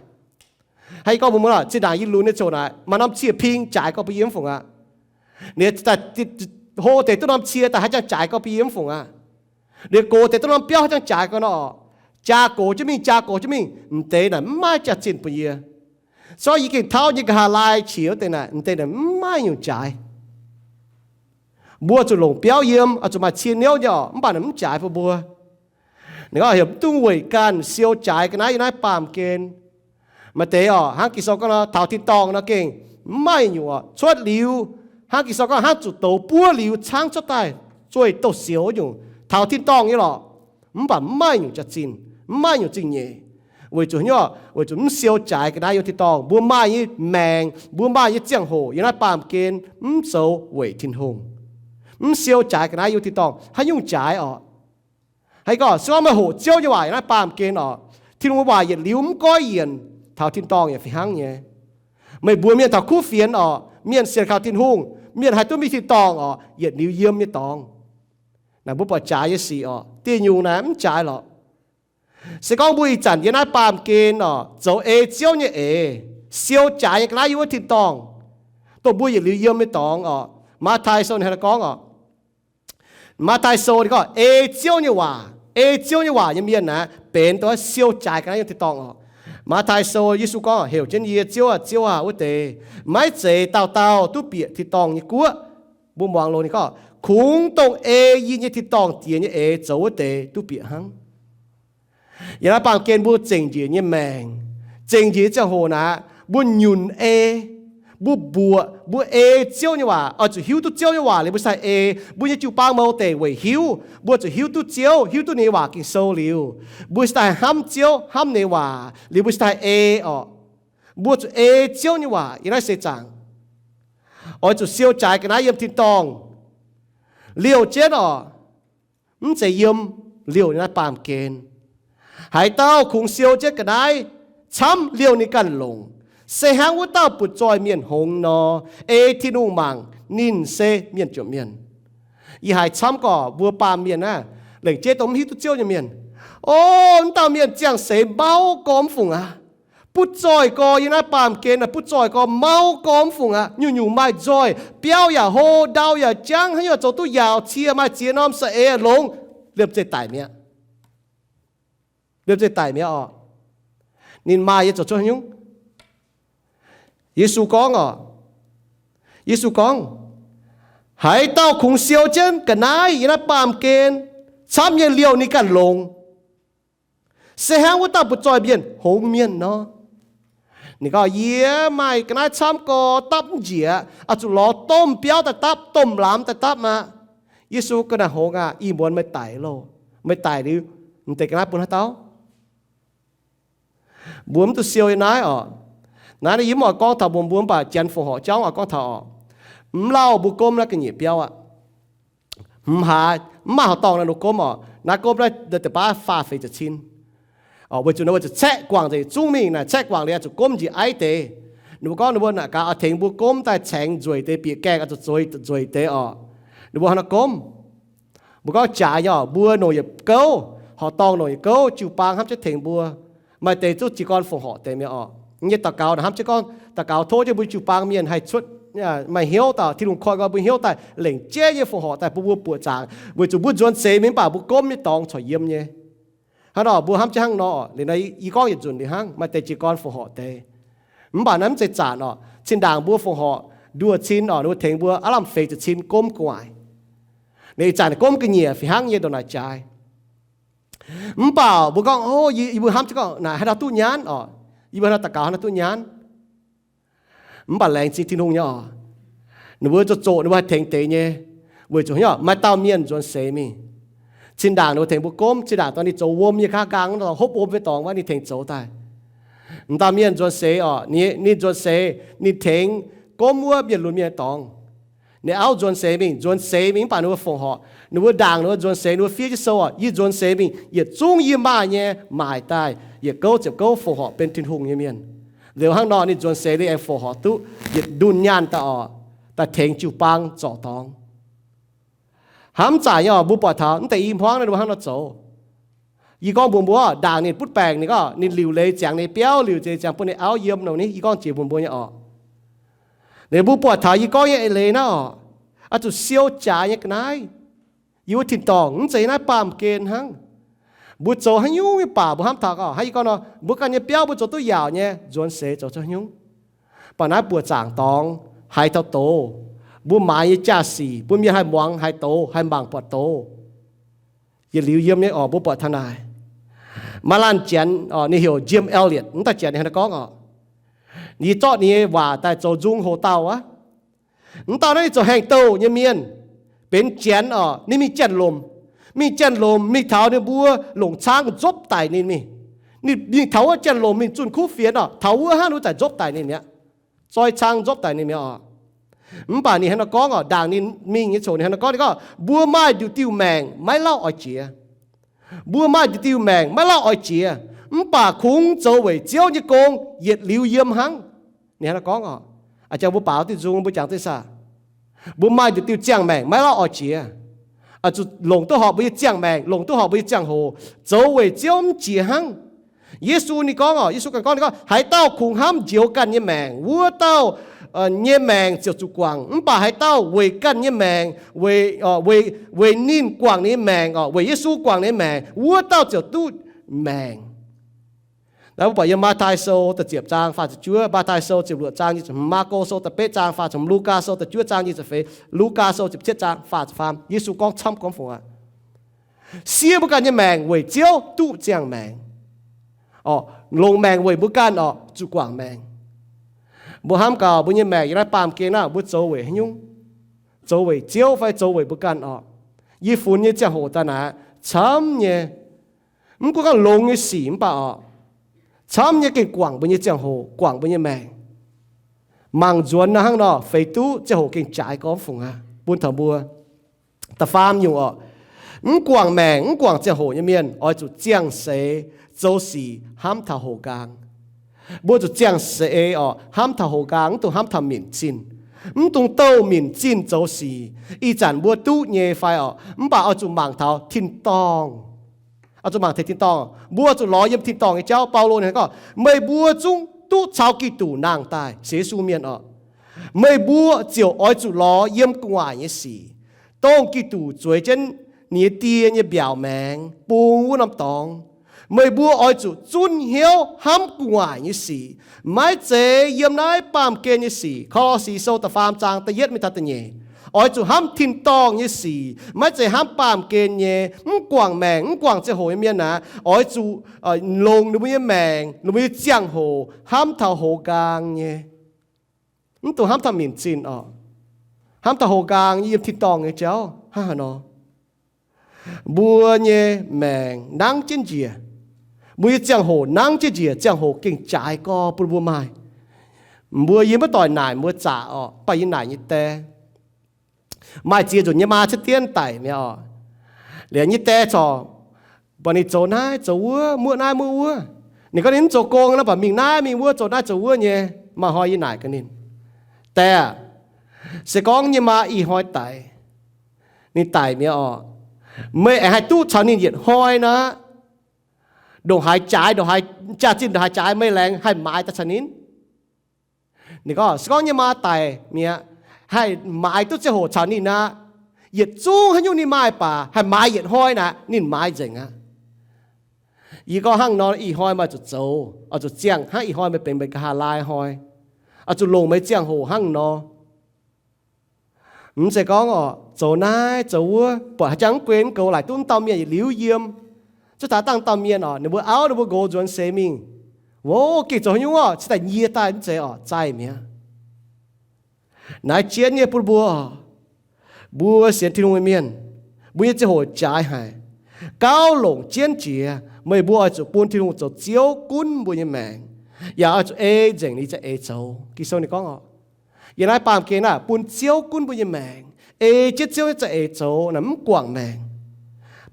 Hnangv yie gorngv mbuo muoz-doic, zinh ndaangc yie lunx nyei ziangh hoc naaic, maaih norm cie-ping jaaix gorngv bun yie mv fungc aqv. Ninh hlo deix duqv norm cie daaih haaix jangx jaaix gorngv bun yie mv fungc aqv. Ninh gox deix duqv norm biauv haaix jangx jaaix gorngv nor oc. Jaa gox jienv mingh, jaa gox jienv mingh, m'deix naaic mv maaih jaax-zinh bun yie. Zorqv yie gengh tauv nyei nqa'haav laai qiex wuov deix naaic, m'deix naaic mv maaih nyungc jaaix. Mbuo zuqc longc biauv yiem, oix zuqc maaih cie niouv nyei oc, mv baac naaic mv jaaix bun mbuo. Ninh gorngv heuc mv dungx weic ganh siou jaaix ga'naaiv yiem naaiv baamh gen. Maaih deix oc, hnangv Ging-Sou gorngv nor, taux tin-dorngh nor gengh mv maaih nyungc oc, cuotv liuz, hnangv Ging-Sou gorngv hnangv zuqc douz buov liuz caangv cuotv daaih, zueih douz-sioux nyungc, taux tin-dorngh nyei lorqc. Mv baac mv maaih nyungc jaax-zinh, mv maaih nyungc zingh nyeic. Weic zuqc hnyouv, weic zuqc mv siou jaaix ga'naaiv yiem tin-dorngh, mbuo maaih nyei maengc, mbuo maaih nyei ziangh hoc yiem naaiv baamh gen mv zoux weic Tin-Hungh. Mv siou jaaix ga'naaiv yiem tin-dorngh, haaix nyungc jaaix oc? Haaix gorngv se gorngv meih hoqc Ziouv nyei waac yiem naaiv baamh gen oc, Tin-Hungh nyei waac yietc liuz mv goiv yienc, taux tin-dorngh yaac fih hnangv nyei. Meih mbuox mienh taux kuv fienx oc, mienh sienx kaux Tin-Hungh, mienh haih duqv mingh tin-dorngh oc, yietc liuz yiem nyei dorngx. Naaic mbuo buatc jaaix nyei sic oc, dieh nyungc naaic mv jaaix lorqc. Se gorngv mbuo ih zanc yiem naaiv baamh gen oc, zoux ei Ziouv nyei eix, siou jaaix nyei ga'naaiv yiem wuov tin-dorngh, dongh mbuo yietc liuz yiem nyei dorngx oc. Matv^taai Sou ninh hnangv naaiv gorngv oc. Matv^taai Sou ninh gorngv ei Ziouv nyei waac, ei Ziouv nyei waac nyei mienh naaic benx dongh siou jaaix ga'naaiv yiem tin-dorngh oc. Matv^taai Sou Yesu gorngv, Heuc jienv yie, Ziouv aah! Ziouv aah! Wuov deix maiv zeiz dauh dauh duqv bieqc tin-dorngh nyei guoqv. Mbuo muangx loz ninh gorngv, Kungx dongh ei yie nyei tin-dorngh Diex nyei eix zoux wuov deix duqv bieqc hnangv. Yiem naaiv baamh gen mbuo zengc njiec nyei maengc, zengc njiec nyei ziangh hoc naaic, mbuo nyunc ei, mbuo mbuoqc, mbuo ei Ziouv nyei waac, oix zuqc hiuv duqv Ziouv nyei waac liuz mbuo cingx daaih ei. Mbuo nyei jiu-baang mouz deic weic hiuv, mbuo zuqc hiuv duqv Ziouv, hiuv duqv ninh nyei waac Ging-Sou liuz, mbuo cingx daaih hnamv Ziouv, hnamv ninh nyei waac liuz mbuo cingx daaih ei oc. Mbuo zuqc ei Ziouv nyei waac yiem naaiv seix zaangc. Oix zuqc siou jaaix ga'naaiv yiem tin-dorngh liouh jienv oc. Mv zeiz yiem liouh nyei naaiv baamh gen. Haaix dauh kungx siou jienv ga'naaiv camv liouh ninh ganh longc, se hnangv wuov dauh butv-zoih mienh hngongx nor, ei Tin-Hungh mangc ninh se mienh jomc mienh. Yie haiz camv gorqv mbuo baamh mienh aah, lengc jeiv dongh mv hiuv duqv Ziouv nyei mienh. O, wuov dauh mienh ziangh seix mauv gormx mv fungc aqv. Butv-zoih gorx yiem naaiv baamh gen aah, butv-zoih gorx mauv gormx mv fungc aqv. Nyungc-nyungc maaih nzoih, biauv yaac hlo, ndau yaac jangv, haaix nyungc zoux duqv yaauc, cie maaih ziex norm saeng-eix longx, liemh zeih daic mi'aqv. Liemh zeih daic mi'aqv oc. Ninh maaih nyei zoux cuotv haaix nyungc? Yesu gorngv oc, Yesu gorngv, Haaix dauh kungx siou jienv ga'naaiv yiem naaiv baamh gen camv nyei liouh ninh ganh longc, se hnangv wuov dauh butv-zoih mienh hngongx mienh nor. Ninh gorngv, Yie maaih ga'naaiv camv gorx dapv mv njiec, oix zuqc lorz domh biauv daaih dapv, domh lamz daaih dapv aqv. Yesu gorngv, Naaiv hngongx aah, ih muonz meih daic loh. Meih daic liuz, m'deix ga'naaiv bun haaix dauh? Mbuo mv duqv siou yiem naaiv oc. Naaiv yie mv oix gorngv taux mbuo, mbuo mv baac Janx fongc horc jauv oix gorngv taux oc. Mv lauh mbuo gomv naaiv ga'nyiec biauv aqv. Mv haaix, mv maaih horqc dorngh naaiv ninh gomv oc. Naaiv gomv naaiv deix baav faah feix ziepc cin. Weic zuqc ninh mbuo zuqc caeqv guangc nzengc zungv mingh naaic, caeqv guangc liuz zuqc gomv njiec aiv deix. Ninh mbuo gorngv ninh mbuo naaic gaax oix tengx mbuo gomv daaih caengx nzueic deix, bieqc gaengh oix zuqc zueiz nzueic deix oc. Ninh mbuo hnangv naaiv gomv. Mbuo gorngv jaaix nyei oc, mbuo longc yietc gouv, horqc dorngh longc yietc gouv, jiu-baang hnamv jienv tengx mbuo. Maaih deix zungv jiez gorn fongc horc deix mi'aqv oc. Nyei daux gaux naaic hnamv jienv gorngv, daux gaux tov jienv mbuo jiu-baang mienh haih cuotv, maaih hnyouv dauh Tin-Hungh koi nqoi mbuo hnyouv daaih lengc jeiv nyei fongc horc daaih bun mbuo buoqc zaangc, weic zuqc mbuo nzuonx seix mingh mv baac mbuo gomv nyei dorngx corc yiem nyei. Hnangv nor mbuo hnamv jienv hnangv nor oc. Liuz naaiv yie gorngv yietc nzunc liuz hnangv, maaih deix jiez gorn fongc horc deix. Mv baac naaiv mv zeiz zanc oc. Zinh ndaangc mbuo fongc horc nduoh cin oc, ninh mbuo tengx mbuo aav lamh feix ziepc cin gomv gu'nguaaic. Liuz ih zanc gomv ga'nyiec fih hnangv nyei ndongc naaic jaaix. Mv baac mbuo gorngv, o, yie mbuo hnamv jienv gorngv naaic haaix nor duqv nyaanh oc, yie mbuo haaix nor daux gaux haaix nor duqv nyaanh. Mv baac laengz zingh Tin-Hungh nyei oc, ninh mbuo zoqc zoqc ninh mbuo haih tengx deix nyei, weic zuqc haaix nyungc, maaih dauh mienh nzuonx seix mingh. Zinh ndaangc ninh mbuo tengx mbuo gomv, zinh ndaangc dongh ninh zoux wuom nyei nqa'haav nqaang, wuov doic hopv wuom nyei dorngx wuov ninh tengx zoux daaih. M'dauh mienh nzuonx seix oc, ninh nzuonx seix ninh tengx gomv wuov mienh lunx mienh nyei dorngx. Ninh auv nzuonx seix mingh, nzuonx seix mingh mv baac ninh mbuo fongc horc, ninh mbuo ndaangc ninh mbuo nzuonx seix, ninh mbuo fiev jienv sou oc, yie nzuonx seix mingh yietc zungv yie maaih nyei maaic daaih, yietc gouv ziepc gouv fongc horc benx Tin-Hungh nyei mienh. Liuz hnangv nor ninh nzuonx seix ninh aengx fongc horc duqv yietc ndunh nyaanh daaih oc, daaih tengx jiu-baang zorc dorngx. Hnamv zanc nyei oc, mbuo buatc taux mv deix i hmuangv naaiv ninh mbuo hnangv nor zoux. Yie gorngv mbuox mbuo, ndaangc ninh butv baengc ninh gorngv ninh liuc leiz ziangx ninh biauv, liuc leiz ziangx bun ninh auv yiem nor ni, yie gorngv jiex mbuox mbuo nyei oc. Ninh mbuo buatc taux yie gorngv nyei eix leiz naaiv oc, oix zuqc siou jaaix nyei ga'naaiv. Yie wuov tin-dorngh mv zeiz naaiv baamh gen hnangv. Mbuo zoux haaix nyungc mv baac mbuo hnamv taux gorngv, hnangv yie gorngv nor, mbuo ganh nyei biauv mbuo zoux duqv yaauc nyei, nzuonx seix zoux haaix nyungc. Mv baac naaiv buoqc zaangc dorngx haiz taux doz, mbuo maaiz nyei jaa-sic mbuo mienh haih muangx, haih doz, haih mangc buatc doz. Yietc liuz yiem nyei oc, mbuo buatc taux naaic. Maaih laanh janx oc, ninh heuc Jim Elliot, mv dauh janx ninh hnangv naaiv gorngv oc, yie zorqv ninh nyei waac daaih zoux nzung hoc dauh aqv. Mv dauh naaiv ninh zoux haengh douh nyei mienh, benx janx oc, ninh mingh janx-lomc. Mingh janx-lomc mingh taux ninh mbuo longc cang nzopv daic ninh mingh. Ninh mingh taux wuov janx-lomc mingh zunh kuv fienx oc, taux wuov hnangv ninh mbuo daaih nzopv daic ninh mi'aqv. Zoi cang nzopv daic ninh mi'aqv oc. Mv baac ninh hnangv nor gorngv oc, ndaangc ninh mingh nyei ziangh hoc ninh hnangv nor gorngv, ninh gorngv, mbuo maaih nduqc diuh maengc maiv lauh oix jiex. Mbuo maaih nduqc diuh maengc maiv lauh oix jiex, mv baac kungx zoux weic Ziouv nyei gong yietc liuz yiem hnangv. Ninh hnangv nor gorngv oc. A'jang mbuo baaux diuh nzung mbuo jangx duqv saah? Mbuo maaih nduqc diuh ziangh maengc maiv lauh oix jiex, zuqc longc duqv horpc mbuo nyei ziangh maengc, longc duqv horpc mbuo nyei ziangh hoc zoux weic Ziouv mv jiex hnangv. Yesu ninh gorngv oc, Yesu ganh gorngv, ninh gorngv, haaix dauh kungx hnamv njoux ganh nyei maengc, wuov dauh nyei maengc ziouc zuqc guangc. Mv baac haaix dauh weic ganh nyei maengc, weic ninh guangc ninh nyei maengc oc, weic Yesu guangc ninh nyei maengc, wuov dauh ziouc duqv maengc. Naaiv mbuo buatc yiem Matv^taai Sou da'ziepc zaang faah ziepc juov, Matv^taai Sou ziepc luoqc zaang nyic ziepc hmz, Maako Sou da'betv zaang faah ziepc hmz, Lugaa Sou da'juov zaang nyic ziepc feix, Lugaa Sou ziepc cietv zaang faah ziepc faam. Yesu gorngv camv gorngv fongc aqv. Sie mbuo ganh nyei maengc weic Ziouv duqv ziangh maengc. Oc, longc maengc weic mbuo ganh oc, zuqc guangc maengc. Mbuo hnamv gaax mbuo nyei maengc yiem naaiv baamh gen naaiv, mbuo zoux weic haaix nyungc? Zoux weic Ziouv fai zoux weic mbuo ganh oc? Yie funx nyei ziangh hoc daaih naaic, camv nyei, mv gunv gorngv longx nyei sic mv baac oc, camv nyei gengh guangc mbuo nyei ziangh hoc, guangc mbuo nyei maengc. Mangc nzuonx naaiv hnangv nor, feix duqv ziangh hoc gengh jaaix gormx fungc aqv bun taux mbuo. Da'faam nyungc oc, mv guangc maengc, mv guangc ziangh hoc nyei mienh oix zuqc ziangh seix zoux sic hnamv taux hoqc nqaang. Mbuo zuqc ziangh seix oc, hnamv taux hoqc nqaang, mv dungx hnamv taux minc zinh, mv dungx douh minc zinh zoux sic. Ih zanc mbuo duqv nyei fai oc, mv baac oix zuqc mangc taux tin-dorngh. Oix zuqc mangc taux tin-dorngh. Mbuo zuqc lorz yiem tin-dorngh nyei jauv. Baulo ninh gorngv, meih mbuo zungv duqv caux Giduc nangh daaih, sienx Yesu mienh oc, meih mbuo ziouc oix zuqc lorz yiem gu'nguaaic nyei sic, dongh Giduc zueiz jienv ninh nyei Die nyei mbiaauc maengx bung wuov norm dorngx. Meih mbuo oix zuqc zunv hnyouv hnamv gu'nguaaic nyei sic, maiv zeiz yiem naaiv baamh gen nyei sic. Ko^lo^si Sou da'faam zaang da'yietv mingh taux da'nyeic. Oix zuqc hnamv tin-dorngh nyei sic, maiv zeiz hnamv baamh gen nyei. Mv guangc maengc, mv guangc ziangh hoc nyei mienh aac, oix zuqc longc ninh mbuo nyei maengc, ninh mbuo nyei ziangh hoc hnamv taux hoqc nqaang nyei. Mv dungx hnamv taux minc zinh oc. Hnamv taux hoqc nqaang nyei yiem tin-dorngh nyei jauv hnangv haaix nor. Mbuo nyei maengc nangv jienv njiec, mbuo nyei ziangh hoc nangv jienv njiec, ziangh hoc gengh jaaix gorx bun mbuo maaih. Mbuo yie maiv doic naaic mbuo zaqc oc, mv baac yie naaic nyei die. Maaih ziex nzunc nyei maa cuotv dienv daic mi'aqv oc. Liuz nyei die corc buatc ninh zoux naaiv zoux wuov, muoqv naaiv muoqv wuov. Ninh gorngv ninh mv zoux gong nor, mv baac mingh naaiv mingh wuov, zoux naaiv zoux wuov nyei. Maaih hnoi yie naaic gaax ninh, Die aah, se gorngv nyei maa ih hnoi daic, ninh daic mi'aqv oc, meih aengx haih duqv caux ninh yietc hnoi nor, ndongc haaix jaaix, ndongc haaix jaax-zinh, ndongc haaix jaaix meih laengz haih maaiz daaih caux ninh? Ninh gorngv, se gorngv nyei maa daic mi'aqv, haih maaiz duqv ziangh hoc caux ninh aqv. Yietc zungv haaix nyungc ninh maaih baac haih maaiz yietc hnoi naaic, ninh maaiz nzengc aqv. Yie gorngv hnangv nor, ih hnoi meih zuqc zoux, oix zuqc ziangh hnangv ih hnoi meih benx meih nqa'haav laai hnoi, oix zuqc longc meih ziangh hoc hnangv nor. Mv zeiz gorngv oc, zoux naaiv zoux wuov, buatc haaix jangx mv guen mv goux laaic duqv mv dauh mienh yietc liuz yiem, duqv taux dangh dauh mienh oc, ninh mbuo auv ninh mbuo nqox nzuonx seix mingh. Ov, gengh zoux haaix nyungc oc, cingx daaih nyie daaih mv zeiz oc, zaih mi'aqv. Naaiv jienv nyei bun mbuo, mbuo sienx Tin-Hungh nyei mienh, mbuo nyei ziangh hoc jaaix haic, gauh longc jienv jiex, meih mbuo oix zuqc bun Tin-Hungh zoux Ziouv gunv mbuo nyei maengc, yaac oix zuqc ei nzengc ninh za'eix zoux. Ging-Sou ninh gorngv oc, yiem naaiv baamh gen aah, bun Ziouv gunv mbuo nyei maengc, ei jienv Ziouv nyei za'eix zoux naaic mv guangc maengc.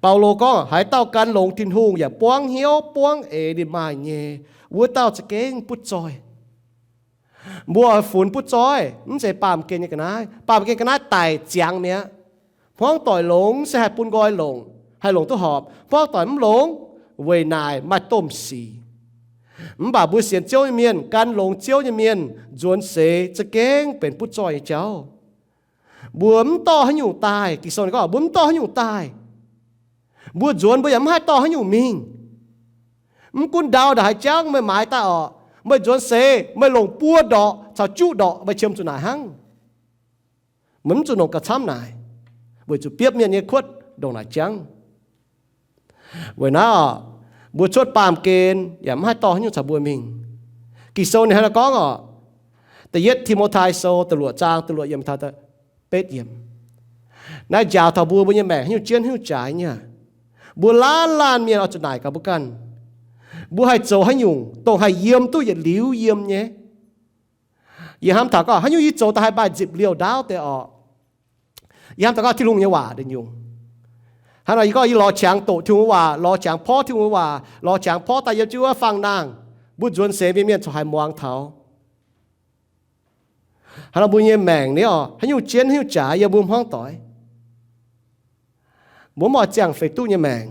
Baulo gorngv, haaix dauh gan longx Tin-Hungh yaac buangv hnyouv buangv eix ninh maaih nyei, wuov dauh za'gengh butv zoih. Mbuo oix funx butv zoih, mv zeiz baamh gen nyei ga'naaiv. Baamh gen ga'naaiv daic ziangx mi'aqv. Hmuangv doic longx se haih bun nqoi longc, haih longc duqv horpc. Hmuangv doic mv longx, weic naaic maaih domh sic. Mv baac mbuo sienx Ziouv nyei mienh, gan longx Ziouv nyei mienh nzuonx seix za'gengh benx butv zoih nyei jauv. Mbuo mv dorh haaix nyungc daaih. Ging-Sou ninh gorngv mbuo mv dorh haaix nyungc daaih. Mbuo nzuonx mbuo yaac mv haih dorh haaix nyungc mingh. Mv gunv ndau ndongc haaix jangv meih maaiz daaih orqc, meih nzuonx seix meih longc buo ndorqc caux juqv ndorqc meih qiemx zuqc naaic hnangv. Meih mv zuqc longc gauh camv naaic, weic zuqc biopv mienh nyei kuotv ndongc naaic jangv. Weic naaiv oc, mbuo cuotv baamh gen yaac mv haih dorh haaix nyungc caux mbuo mingh. Ging-Sou ninh hnangv naaiv gorngv oc, Da'yietv Ti^mo^tai Sou da'luoqc zaang da'luoqc yiemc taux da'betv yiemc. Naaiv njaaux taux mbuo, mbuo nyei maengc haaix nyungc jienv haaix nyungc jaaix nyei. Mbuo laanh laanh mienh oix zuqc naaic gaax mbuo ganh, mbuo haih zoux haaix nyungc dongh haih yiem duqv yietc liuz yiem nyei. Yie hnamv taux gorngv haaix nyungc yie zoux daaih haih maaih nzipc liouh ndaauv deix orqc. Yie hnamv taux gorngv Tin-Hungh nyei waac deix nyungc. Hnangv nor yie gorngv yie lorz qangx doqc Tin-Hungh waac, lorz qangx porv Tin-Hungh waac, lorz qangx porv daaih yiem jienv wuov fangx nangh, mbuo nzuonx seix mienh mienh corc haih muangx taux. Hnangv nor mbuo nyei maengc ni oc, haaix nyungc jienv haaix nyungc jaaix yiem mbuo hmuangv doic. Mbuo mv oix ziangh feix duqv nyei maengc.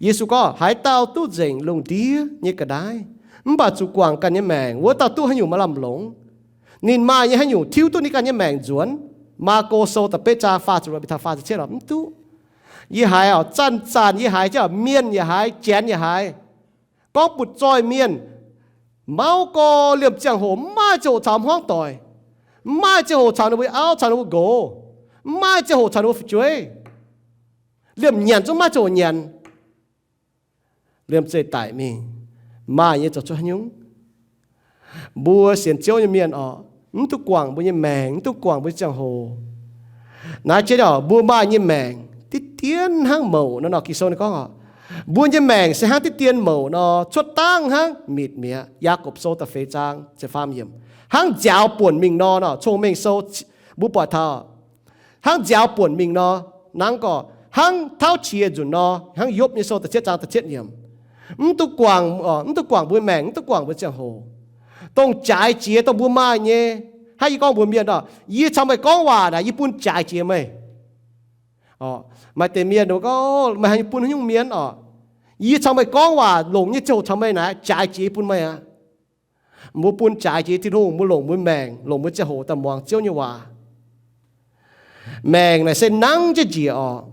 Yesu gorngv, haaix dauh duqv nzengc lungh ndiev nyei ga'naaiv, mv baac zuqc guangc ganh nyei maengc, wuov dauh duqv haaix nyungc maaih lamh longc? Ninh maaih nyei haaix nyungc tiuv duqv ninh ganh nyei maengc nzuonx? Maako Sou da'betv zaang faah ziepc luoqc mingh taux faah ziepc cietv oc, mv duqv. Yie haiz oc, zanc-zanc yie haiz jienv oc, mienh yaac haiz, janx yaac haiz, gorngv butv zoih mienh, mauv gorx liemh ziangh hoc mv maaih ziangh hoc caux hmuangv doic, mv maaih ziangh hoc caux ninh mbuo auv caux ninh mbuo nqox, mv maaih ziangh hoc caux ninh mbuo fu'jueiv. Liemh nyanc zungv maiv ziangh hoc nyanc. Liemh zeih daic mingh, maaih nyei zoux cuotv haaix nyungc? Mbuo sienx Ziouv nyei mienh oc, mv duqv guangc mbuo nyei maengc, mv duqv guangc mbuo nyei ziangh hoc. Naaiv jienv oc, mbuo maaih nyei maengc diqv dien hnangv mouc nor, nor Ging-Sou ninh gorngv oc, mbuo nyei maengc se hnangv diqv dien mouc nor, cuotv dangv hnangv mitc mi'aqv. Yaagorpc Sou da'feix zaang ziepc faam yiemc, hnangv nziaaux buonc mingh nor, nor Cong-Mengh Sou mbuo buatc taux, hnangv nziaaux buonc mingh nor, nangv gorqv hnangv tauv qiex nzunc nor, hnangv Yopv nyei sou da'cietv zaang da'cietv yiemc. Mv duqv guangc, mv duqv guangc mbuo maengc, mv duqv guangc mbuo ziangh hoc. Dongh jaaix jiex dongh mbuo maaih nyei, hnangv yie gorngv mbuox mienh oc, yie caux meih gorngv waac naaic, yie bun jaaix jiex meih. Maaih deix mienh gorngv, meih bun haaix nyungc mienh oc? Yie caux meih gorngv waac longc nyei ziangh hoc caux meih naaic, jaaix jiex yie bun meih aqv. Mbuo bun jaaix jiex Tin-Hungh, mbuo longc mbuo maengc, longc mbuo ziangh hoc daaih muangx Ziouv nyei waac. Maengc naaic se nangv jienv njiec oc.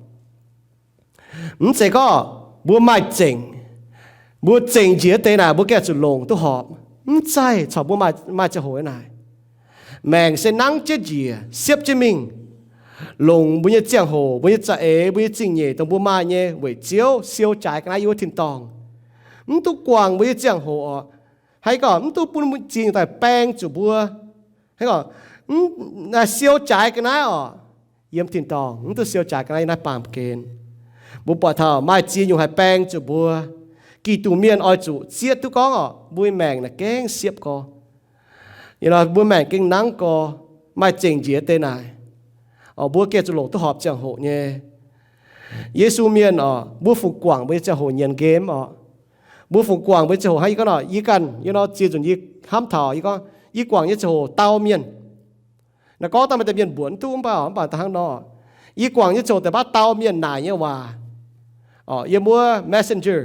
Mv zeiz gorngv mbuo maaih zengc, mbuo zengc njiec deix naaic mbuo gengh zuqc longc duqv horpc. Mv zeiz, corc mbuo maaih, maaih ziangh hoc naaic. Maengc se nangv jienv njiec, siepv jienv mingh, longc mbuo nyei ziangh hoc, mbuo nyei za'eix, mbuo nyei zingh nyeic dongh mbuo maaih nyei weic Ziouv siou jaaix ga'naaiv yiem wuov tin-dorngh. Mv duqv guangc mbuo nyei ziangh hoc oc. Haaix gorngv mv duqv bun ziex nyungc daaih baeng zuqc mbuo. Haaix gorngv siou jaaix ga'naaiv oc, yiem tin-dorngh, mv duqv siou jaaix ga'naaiv yiem naaiv baamh gen. Mbuo buatc taux maaih ziex nyungc haih baeng zuqc mbuo. Giduc mienh oix zuqc zieqv duqv gorngv oc, mbuo maengc naaic gengh siepv gorx. Mbuo maengc gengh nangv gorx, maaih zengc njiec deix naaic. Oc, mbuo gengh zuqc longc duqv horpc ziangh hoc nyei. Yesu mienh oc, mbuo fungc guangc mbuo nyei ziangh hoc nyienz nqemh oc. Mbuo fungc guangc mbuo nyei ziangh hoc hnangv yie gorngv oc, yie ganh, yie nor ziex nzunc yie hnamv taux, yie gorngv, yie guangc nyei ziangh hoc dau mienh. Naaiv gorngv daaih maaih deix mienh mbuoqc mv duqv mv baac, mv baac hnangv nor, yie guangc nyei ziangh hoc deix baav dau mienh naaic nyei waac. Oc, yiem wuov Messenger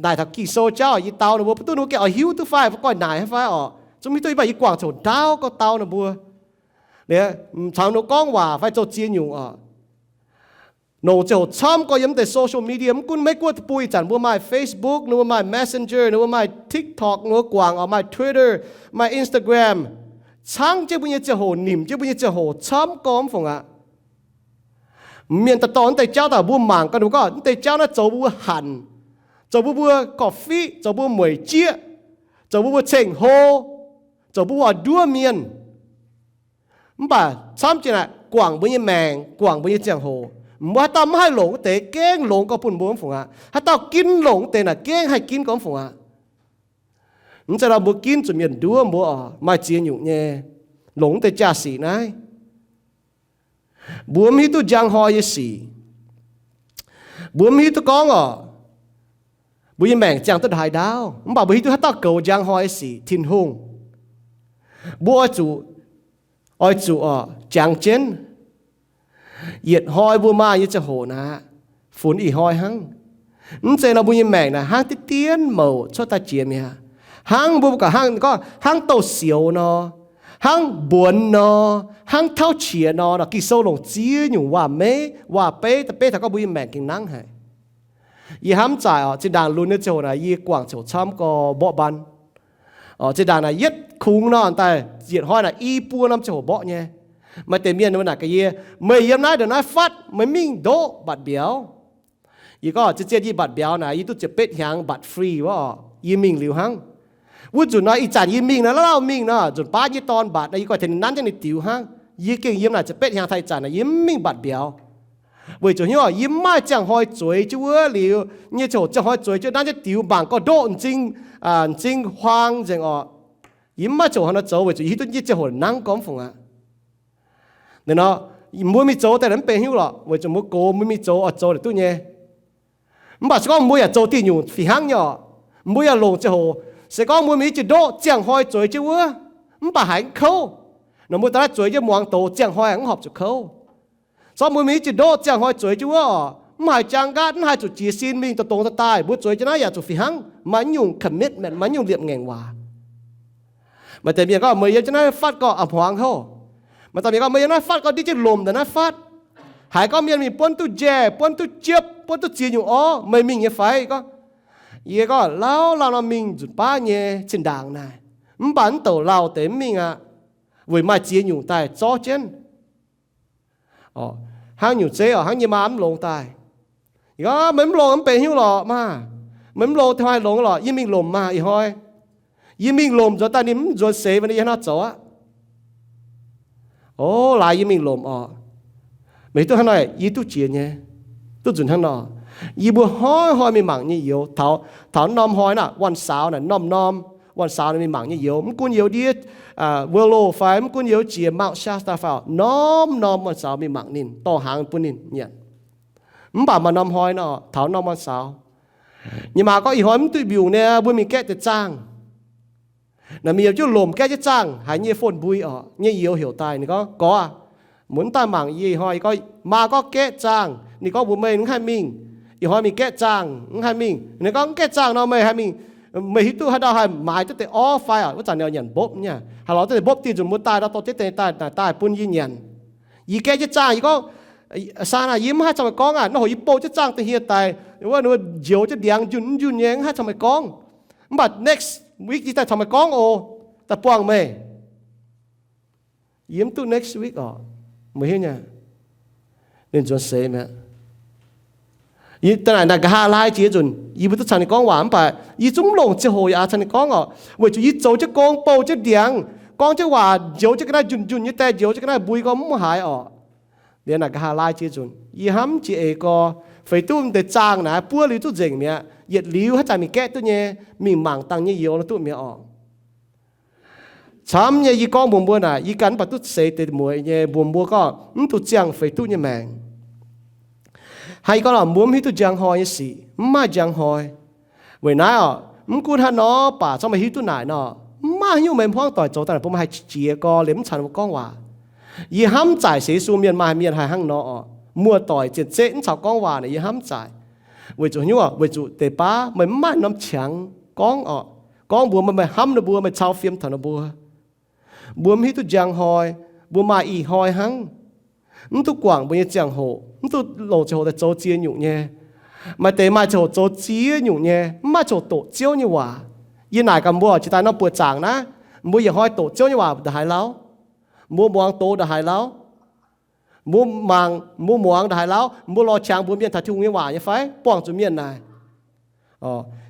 naaic taux Ging-Sou jauv, yie dau ninh mbuo, mv duqv ninh mbuo gengh oix hiuv duqv fai, fai goiv naaic hnangv fai oc. Zungv mv hiuv duqv, yie mv baac yie guangc ziangh hoc ndaauv gorngv dau ninh mbuo. Liuz, caux ninh mbuo gorngv waac fai zoux ziex nyungc oc. Nongc ziangh hoc camv gorx yiem deix social media, mv gunv Meiv Guoqv deic-bung ih zanc mbuo maaih Facebook, ninh mbuo maaih Messenger, ninh mbuo maaih TikTok, ninh mbuo guangc oc, maaih Twitter, maaih Instagram. Caangv jienv mbuo nyei ziangh hoc, nimc jienv mbuo nyei ziangh hoc camv gorx mv fungc aqv. Mienh daaih dorh naaiv deix jauv daaih mbuo mangc gaax, ninh mbuo gorngv naaiv deix jauv naaiv zoux mbuo hanc. zoux mbuo mbuo gorqv-fiqv, zoux mbuo mueic jieqv, zoux mbuo mbuo ceng-hlo, zoux mbuo mbuo oix nduov mienh. Mv baac camv jiex naaic guangc mbuo nyei maengc, guangc mbuo nyei ziangh hoc. Mbuo haaix dauh mv haih longc wuov deix, gengh longx gorqv bun mbuo mv fungc aqv. Haaix dauh ginv longc wuov deix naaic, gengh haih ginv gorqv mv fungc aqv. Mv zeiz nor mbuo ginv zuqc mienh nduov mbuo oc, maaih ziex nyungc nyei. Longc wuov deix jaa-sic naaiv, mbuo mv hiuv duqv njang hnoi nyei sic. Mbuo mv hiuv duqv gorngv oc, mbuo nyei maengc ziangh duqv ndaaix ndaauv, mv baac mbuo hiuv duqv haaix dauh goux njang hnoi nyei sic, Tin-Hungh. Mbuo oix zuqc, oix zuqc oc, jangx jienv, yietc hnoi mbuo maaih nyei ziangh hoc naaic, funx ih hnoi hnangv. Mv zeiz nor mbuo nyei maengc naaic hnangv diqv dienv mouc cuotv daaih jiex mi'aqv. Hnangv mbuo mbuo gauh hnangv gorngv hnangv douz-sioux nor, hnangv mbuonx nor, hnangv tauv qiex nor. Nor Ging-Sou longc ziex nyungc waac-meiv waac-beiv daaih beiv taux gorngv mbuo nyei maengc gengh nangv haic. Yie hnamv zaaic oc, zinh ndaangc lunx nyei ziangh hoc naaic yie guangc ziouc camv gorx mborqv mbaan. Oc, zinh ndaangc naaic yietv kungx nor daaih yietc hnoi naaic i buo norm ziangh hoc mborqv nyei. Maaih deix mienh naaic gaax yie, meih yiem naaiv ndongc naaiv fatv, meih mingh ndoqv mbatc mbiauz. Yie gorngv, zien-zien yie mbatc mbiauz naaic yie duqv ziepc betv hnyangx mbatc free wuov oc, yie mingh liuz hnangv. Wuov nzunc nor ih zanc yie mingh nor, lauh lauh mingh nor, nzunc baav nyei dorn mbatc nor, yie gorngv tengx ninh nanv jienv ninh diux hnangv. Yie gengh yiem naaic ziepc betv hnyangx taux ih zanc naaic yie mv mingh mbatc mbiauz. Weic zuqc hnyouv yie mv maaih ziangh hnoi zueiz jienv wuov liuz nyei ziangh hoc, ziangh hnoi zueiz jienv nanv jienv diux mangc gorngv ndoqv m'zing, m'zing huaang nzengc oc. Yie mv maaih ziangh hoc nor zoux weic zuqc yie hiuv duqv nyei ziangh hoc nangv gorngv mv fungc aqv. Nor, mbuo mingh zoux daaih mv benx hnyouv lorqc, weic zuqc mbuo gox mbuo mingh zoux oix zoux daaih duqv nyei. Mv baac se gorngv mbuo yaac zoux diuh nyungc fih hnangv nyei oc, mbuo yaac longc ziangh hoc. Se gorngv mbuo mingh jienv ndoqv ziangh hnoi zueiz jienv wuov, mv baac haiz mv kouv. Nor mbuo daaih naaiv zueiz jienv muangx doz, ziangh hnoi mv horpc zuqc kouv. Se gorngv mbuo mingh jienv ndoqv ziangh hnoi zueiz jienv wuov oc, mv haiz jaang nqaatv, mv haiz zuqc jiez sin mingh dongh dongh daaih daaih, mbuo zueiz jienv naaiv yaac zuqc fih hnangv, maaih nyungc commitment, maaih nyungc liepc ngaengc waac. Maaih deix mienh gorngv meih yiem jienv naaiv fatv gorngv a'hmuangx houv. Maaih dauh mienh gorngv meih yiem naaiv fatv gorngv ndiev jienv lomc daaih naaiv fatv. Haiz gorngv mienh mingh buonv duqv njaih, buonv duqv jiepv, buonv duqv ziex nyungc orv, meih mingh nyei fai? Gorngv, yie gorngv lauh lauh nor mingh nzunc baav nyei zinh ndaangc naaic, mv baac mv douc lauh deix mv mingh aqv, weic maaih ziex nyungc daaih zorv jienv. Hnangv nyungc zeiv oc, hnangv yie maa mv longx daaih. Yie gorngv meih mv longx mv benx hnyouv lorqc maah. Meih mv longx daaih haih longx lorqc, yie mingh lomc maah ih hnoi. Yie mingh lomc nzuonx daaih ninh mv nzuonx seix, yie hnangv nor zoux aqv. O, laaix yie mingh lomc oc. Meih hiuv duqv hnangv naaic, yie duqv jiex nyei, duqv nzunc hnangv nor. Yie mbuo hnoi hnoi mingh mangc nyei youz, taux, taux norm hnoi naaic, วันเสาร์ naaic, norm norm วันเสาร์ naaic mingh mangc nyei youz, mv gunv youz ndiev, ah, World Road fai mv gunv youz jiex Mount Shasta fai, norm norm วันเสาร์ mingh mangc ninh, dorh hnaangx bun ninh nyanc. Mv baac maaih norm hnoi nor, taux norm วันเสาร์ nyei maa gorngv ih hnoi mv duqv mbiungc nyei, mbuo mingh gaeqv deix zaangh. Naaic mingh yiem jienv lomc gaeqv jienv zaangh, haiz nyei phone mbui oc, nyei youz heuc daaih, ninh gorngv, Gorx aah, muonz daaih mangc yie ih hnoi. Yie gorngv, Maa gorngv gaeqv zaangh. Ninh gorngv, Mbuox meih mv haih mingh. Ih hnoi mingh gaeqv zaangh mv haih mingh. Ninh gorngv, Mv gaeqv zaangh nor meih haih mingh, meih hiuv duqv haaix dauh haih maaiz duqv deix orv fai oc? Wuov zanc ninh nyanc mbopv nyei, haih lorz duqv deix mbopv diuh nzunc mbuo daaih nor, dorh jienv deix daaih, daaih bun yie nyanc. Yie gaeqv jienv zaangh, yie gorngv, Saan aah, yie mv haih caux meih gorngv aqv. Nor hoc yie bouh jienv zaangh da'hniex daaih, wuov njoux jienv ndiangx njunh njunh nyei, mv haih caux meih gorngv. Mv baac next week yie daaih caux meih gorngv oc, daaih buangh meih. Yie mv duqv next week oc. Meih hiuv nyei, ninh nzuonx seix mi'aqv. Yie daaih naaic, naaic nqa'haav laai jiex nzunc, yie mbuo duqv caux ninh gorngv waac, mv baac yie zungv mv longc ziangh hoc yaac caux ninh gorngv oc, weic zuqc yie zoux jienv gong, bouh jienv ndiangx, gorngv jienv waac, njoux jienv ga'naaiv njunh njunh nyei, daaih njoux jienv ga'naaiv mbui gorngv mv haih oc. Liuz naaic nqa'haav laai jiex nzunc, yie hnamv jiex eix gorx, feix duqv deix zaangh naaiv buov liuz duqv nzengc mi'aqv. Yietc liuz haaix zanc mingh gaeqv duqv nyei, mingh mangc dangh nyei youz nor duqv mi'aqv oc. Camv nyei yie gorngv mbuox mbuo naaic, yie ganh mv baac duqv seix deix mueiz nyei, mbuox mbuo gorngv mv duqv ziangh feix duqv nyei maengc. Hnangv yie gorngv lorqc, mbuo mv hiuv duqv njang hnoi nyei sic, mv maaih njang hnoi. Weic naaiv oc, mv gunv haaix nor baac, corc meih hiuv duqv naaic nor, mv maaih haaix nyungc meih hmuangv doic zoux daaih bun meih haih jiex gorx liemh mv caux ninh mbuo gorngv waac. Yie hnamv zaaic sienx Yesu mienh maaih mienh haih hnangv nor oc. Muoz-doic zien zeqv mv caux gorngv waac naaic yie hnamv zaaic. Weic zuqc haaix nyungc? Weic zuqc deix baav meih mv maaih norm qangx gorngv oc. Gorngv mbuox meih, meih hnamv ninh mbuo, meih cau fiem taux ninh mbuo. Mbuo mv hiuv duqv njang hnoi, mbuo maaih ih hnoi hnangv. Mv duqv guangc mbuo nyei ziangh hoc, mv duqv longc ziangh hoc daaih zoux ziex nyungc nyei. Maaih deix maaih ziangh hoc zoux ziex nyungc nyei, mv maaih ziangh hoc doqc Ziouv nyei waac. Yie naaic gaax mbuo, jiex daaih norm buoqc zaangc naaiv, mbuo yietc hnoi doqc Ziouv nyei waac ndongc haaix lauh? Mbuo muangx doz ndongc haaix lauh? Mbuo mangc, mbuo muangx ndongc haaix lauh? Mbuo lorz qangx mbuox mienh taux Tin-Hungh nyei waac nyei fai? Buangh zuqc mienh naaic.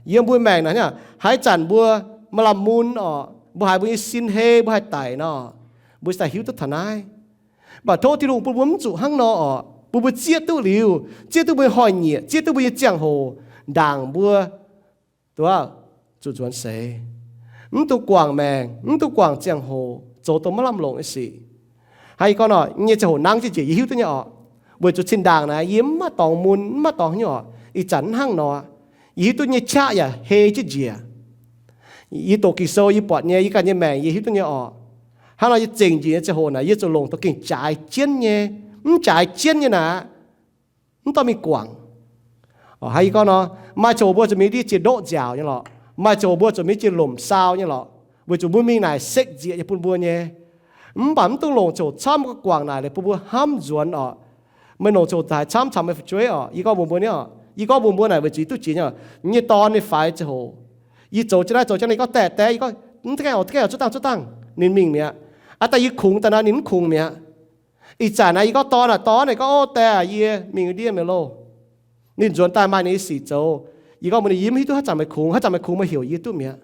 Yiem mbuo maengc naaic, haaix zanc mbuo maaih lamh mun orqc, mbuo haiz mbuo nyei sin hei, mbuo haih daic nor, mbuo daaih hiuv duqv taux naaiv. Mv baac tov Tin-Hungh bun mbuo mv zuqc hnangv nor orqc, bun mbuo zieqv duqv liuz, zieqv duqv mbuo nyei hnoi-nyieqc, zieqv duqv mbuo nyei ziangh hoc, ndaangc mbuo duqv zuqc nzuonx seix. Mv dungx guangc maengc, mv dungx guangc ziangh hoc zoux dongh maiv lamh longc nyei sic. Hnangv yie gorngv nor, nyei ziangh hoc nangv jienv njiec yie hiuv duqv nyei orqc. Weic zuqc zinh ndaangc naaic yie mv maaih dorngx mun, mv maaih dorngx hnyouv orqc. Ih zanc mv hnangv nor, yie hiuv duqv nyei qaqv yaac hei jienv njiec. Yie doqc Ging-Sou yie buatc nyei, yie ganh nyei maengc yie hiuv duqv nyei orqc. Hnangv nor yie zengc njiec nyei ziangh hoc naaic yie zuqc longc dongh gengh jaaix jienv nyei. Mv jaaix jienv nyei naaic, mv dorh mingh guangc. Hnangv yie gorngv nor, maaih ziangh hoc mbuo zuqc mingh ndiev jiex ndoqv nziaauc nyei lorqc. Maaih ziangh hoc mbuo zuqc mingh jiex lomc saau nyei lorqc. Weic zuqc mbuo mingh naaic sekv nzieqc nyei bun mbuo nyei. Mv baac mv dungx longc ziangh hoc camv guangc naaic leiz bun mbuo hnamv nzuonx orqc. Meih longc ziangh hoc haaix camv caux meih fu'jueiv orqc. Yie gorngv mbuox mbuo nyei orqc, yie gorngv mbuox mbuo naaic weic zuqc yie duqv jiex nyei orqc. Yie nyei dorn ninh faix ziangh hoc, yie zoux jienv naaiv zoux jienv naaiv, yie gorngv, Diex, diex, yie gorngv, mv deix orqc, deix orqc, zuov dangh, zuov dangh. Ninh mingh mi'aqv. Aav dangh yie kungx daaih nor ninh mv kungx mi'aqv. Ih zanc naaiv yie gorngv, Dorn aah, dorn, ninh gorngv, Ov, diex aah, yie mingh ndiev mi'aqv loh. Ninh nzuonx daaih maaih ninh nyei sic zoux. Yie gorngv mbuox ninh, Yie mv hiuv duqv haaix zanc meih kungx, haaix zanc meih kungx meih heuc yie duqv mi'aqv.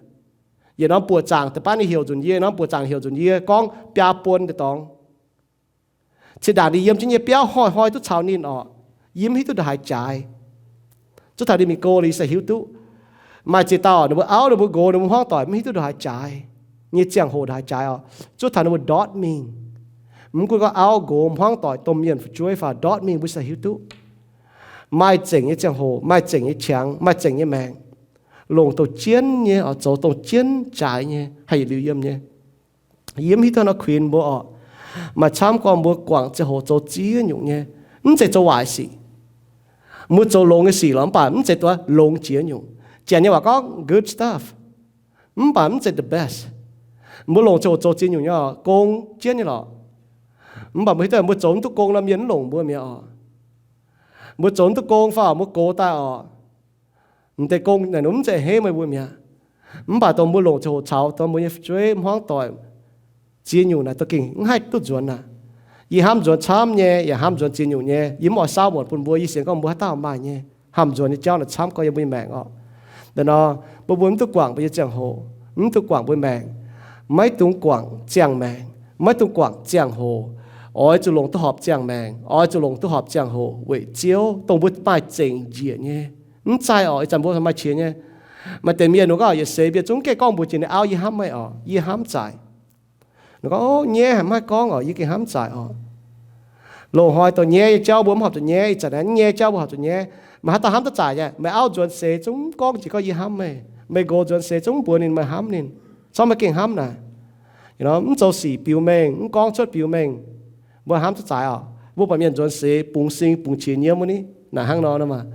Yietc norm buoqc zaangc deix baav ninh heuc nzunc yie, norm buoqc zaangc heuc nzunc yie gorngv biaa buon deix dorngx. Zinh ndaangc ninh yiem jienv nyei biauv hnoi-hnoi duqv caux ninh orqc. Yie mv hiuv duqv ndongc haaix jaaix. Zuov taux ninh mingh go liuz yie se hiuv duqv. Maaih ziex dauh ninh mbuo auv ninh mbuo nqox ninh mbuo hmuangv doic mv hiuv duqv ndongc haaix jaaix nyei ziangh hoc ndongc haaix jaaix orqc. Zuov taux ninh mbuo ndortv mingh. Mv gunv gorngv auv nqox hmuangv doic domh mienh fu'jueiv faaux ndortv mingh mbuo se hiuv duqv. Maaih zengc nyei ziangh hoc, maaih zengc nyei qangx, maaih zengc nyei maengc, longc dongh jienv nyei oix zoux dongh jienv jaaix nyei haih yietc liuz yiem nyei. Yie mv hiuv duqv nor kuinx mbuo orqc. Maaih camv gorngv mbuo guangc ziangh hoc zoux ziex nyungc nyei. Mv zeiz zoux waaic sic. Mbuo zoux longx nyei sic lorqc, mv baac mv zeiz duqv longx jiex nyungc. Janx nyei waac gorngv good stuff, mv baac mv zeiz the best. Mbuo longc ziangh hoc zoux ziex nyungc nyei orqc, gong jienv nyei lorqc. Mv baac mbuo hiuv duqv mbuo zoux mv duqv gong nor mienh mv longc mbuo mi'aqv orqc. Mbuo zoux mv duqv gong fai mbuo gox daaih orqc, mv deix gong naaic mv zeiz henv meih mbuo mi'aqv. Mv baac dongh mbuo longc ziangh hoc caux dongh mbuo nyei fu'jueiv hmuangv doic ziex nyungc naaic dongh gengh mv haih duqv nzuonx aqv. Yie hnamv nzuonx camv nyei yaac hnamv nzuonx ziex nyungc nyei. Yie mv oix saauv muonc bun mbuo, yie sienx gorngv mbuo haaix dauh maaih nyei. Hnamv nzuonx nyei jauv naaic camv gorngv yiem mbuo nyei maengc orqc. Da'nor, bun mbuo mv duqv guangc mbuo nyei ziangh hoc, mv duqv guangc mbuo maengc. Maiv dungx guangc ziangh maengc, maiv dungx guangc ziangh hoc. Oix zuqc longc duqv horpc ziangh maengc, oix zuqc longc duqv horpc ziangh hoc weic Ziouv dongh mbuo maaih zengc njiec nyei. Mv zeiz orqc, ih zanc mbuo maaih qiex nyei. Maaih deix mienh ninh gorngv yietc seix mienh zungv gaengh gorngv mbuox jiex ninh auv, Yie hnamv meih orqc, yie hnamv zaic. Ninh gorngv, Ov, nyaiv haic, mv haih gorngv orqc, yie gengh hnamv zaic orqc. Loz-hnoi dongh nyaiv nyei jauv mbuo mv horpc zuqc nyaiv, ih zanc naaiv nyaiv jauv mbuo horpc zuqc nyaiv. Meih haaix dauh hnamv duqv zaic nyei? Meih auv nzuonx seix zungv mv gorngv jiex gorngv, Yie hnamv meih. Meih nqox nzuonx seix zungv mv mbuox ninh meih hnamv ninh. Corc meih gengh hnamv naaic. Mv zoux sic biux mengh, mv gorngv cuotv biux mengh, mbuo hnamv duqv zaic orqc. Mbuo buatc mienh nzuonx seix bungx sing bungx qiex nyiemv wuov ni, naaic hnangv nor maah.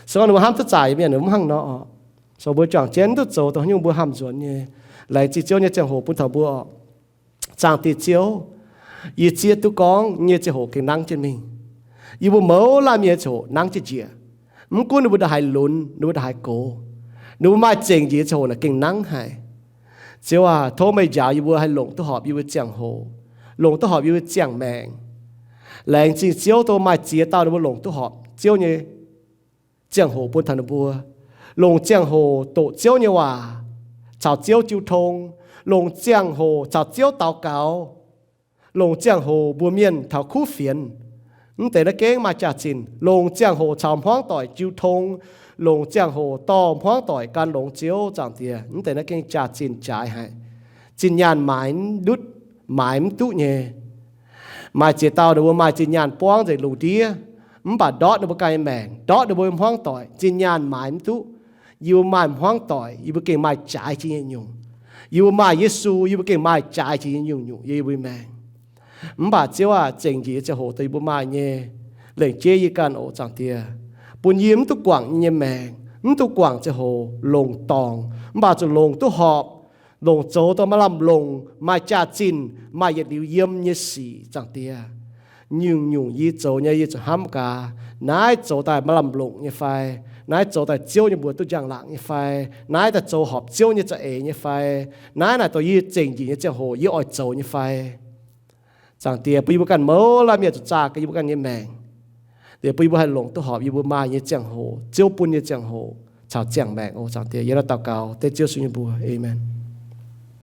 Se gorngv ninh mbuo hnamv duqv zaic mienh mv hnangv nor orqc. So mbuo juangc jienv duqv zoux dongh nyungc mbuo hnamv nzuonx nyei, laengz zingh Ziouv nyei ziangh hoc bun taux mbuo orqc. Zaangc Diex Ziouv, yie zieqv duqv gorngv nyei ziangh hoc gengh nangv jienv mingh. Yie mbuo mouz laanh mienh nyei ziangh hoc nangv jienv njiec. Mv gunv ninh mbuo ndongc haaix lunx, ninh mbuo ndongc haaix gox, ninh mbuo maaih zengc njiec nyei ziangh hoc naaic gengh nangv haic. Ziouv aac, tov meih njaaux yie mbuo haih longc duqv horpc yie mbuo ziangh hoc, longc duqv horpc yie mbuo ziangh maengc. Laengz zingh Ziouv dongh maaih ziex dauh ninh mbuo longc duqv horpc Ziouv nyei ziangh hoc bun taux ninh mbuo. Longc ziangh hoc doqc Ziouv nyei waac, caux Ziouv jiu tong. Longc ziangh hoc caux Ziouv daux gaux. Longc ziangh hoc mbuox mienh taux kuv fienx. Mv deix naaiv gengh maaih jaax-zinh. Longc ziangh hoc caux hmuangv doic jiu tong. Longc ziangh hoc dorh hmuangv doic gan longx Ziouv Zaangc Diex. Mv deix naaiv gengh jaax-zinh jaaix haic. Zinh nyaanh maaiz mv ndutv, maaiz mv duqv nyei. Maaih ziex dauh ninh mbuo maaih zinh nyaanh buangv nzengc lungh ndiev, mv baac ndortv ninh mbuo ganh nyei maengc, ndortv ninh mbuo hmuangv doic, zinh nyaanh maaiz mv duqv. Yie mbuo maaih hmuangv doic, yie mbuo gengh maaih jaaix jiex nyei nyungc. Yie mbuo maaih Yesu, yie mbuo gengh maaih jaaix jiex nyei nyungc-nyungc yiem yie mbuo maengc. Mv baac Ziouv aac, zengc njiec nyei ziangh hoc dongh yie mbuo maaih nyei, lengc jeiv yie ganh oc, Zaangc Diex. Bun yie mv duqv guangc yie nyei maengc, mv duqv guangc ziangh hoc longc dorngc, mv baac zuqc longc duqv horpc, longc zoux dongh maaih lamh longc, maaih jaax-zinh, maaih yietc liuz yiem nyei sic, Zaangc Diex. Nyungc-nyungc yie zoux nyei yie zuqc hnamv gaax, naaiv zoux daaih maaih lamh longc nyei fai? Naaiv zoux daaih Ziouv nyei mbuox duqv njang-laangc nyei fai? Naaiv daaih zoux horpc Ziouv nyei za'eix nyei fai? Naaiv naaic dongh yie zengc njiec nyei ziangh hoc yie oix zoux nyei fai? Zaangc Diex, bun yie mbuo ganh mouz laanh mienh zuqc zaah gaax yie mbuo ganh nyei maengc. Diex bun yie mbuo haih longc duqv horpc yie mbuo maaih nyei ziangh hoc, Ziouv bun nyei ziangh hoc. caux ziangh maengc oc. Zaangc Diex, yie naaiv daux gaux dengv Ziouv Yesu nyei mbuox. Aamen.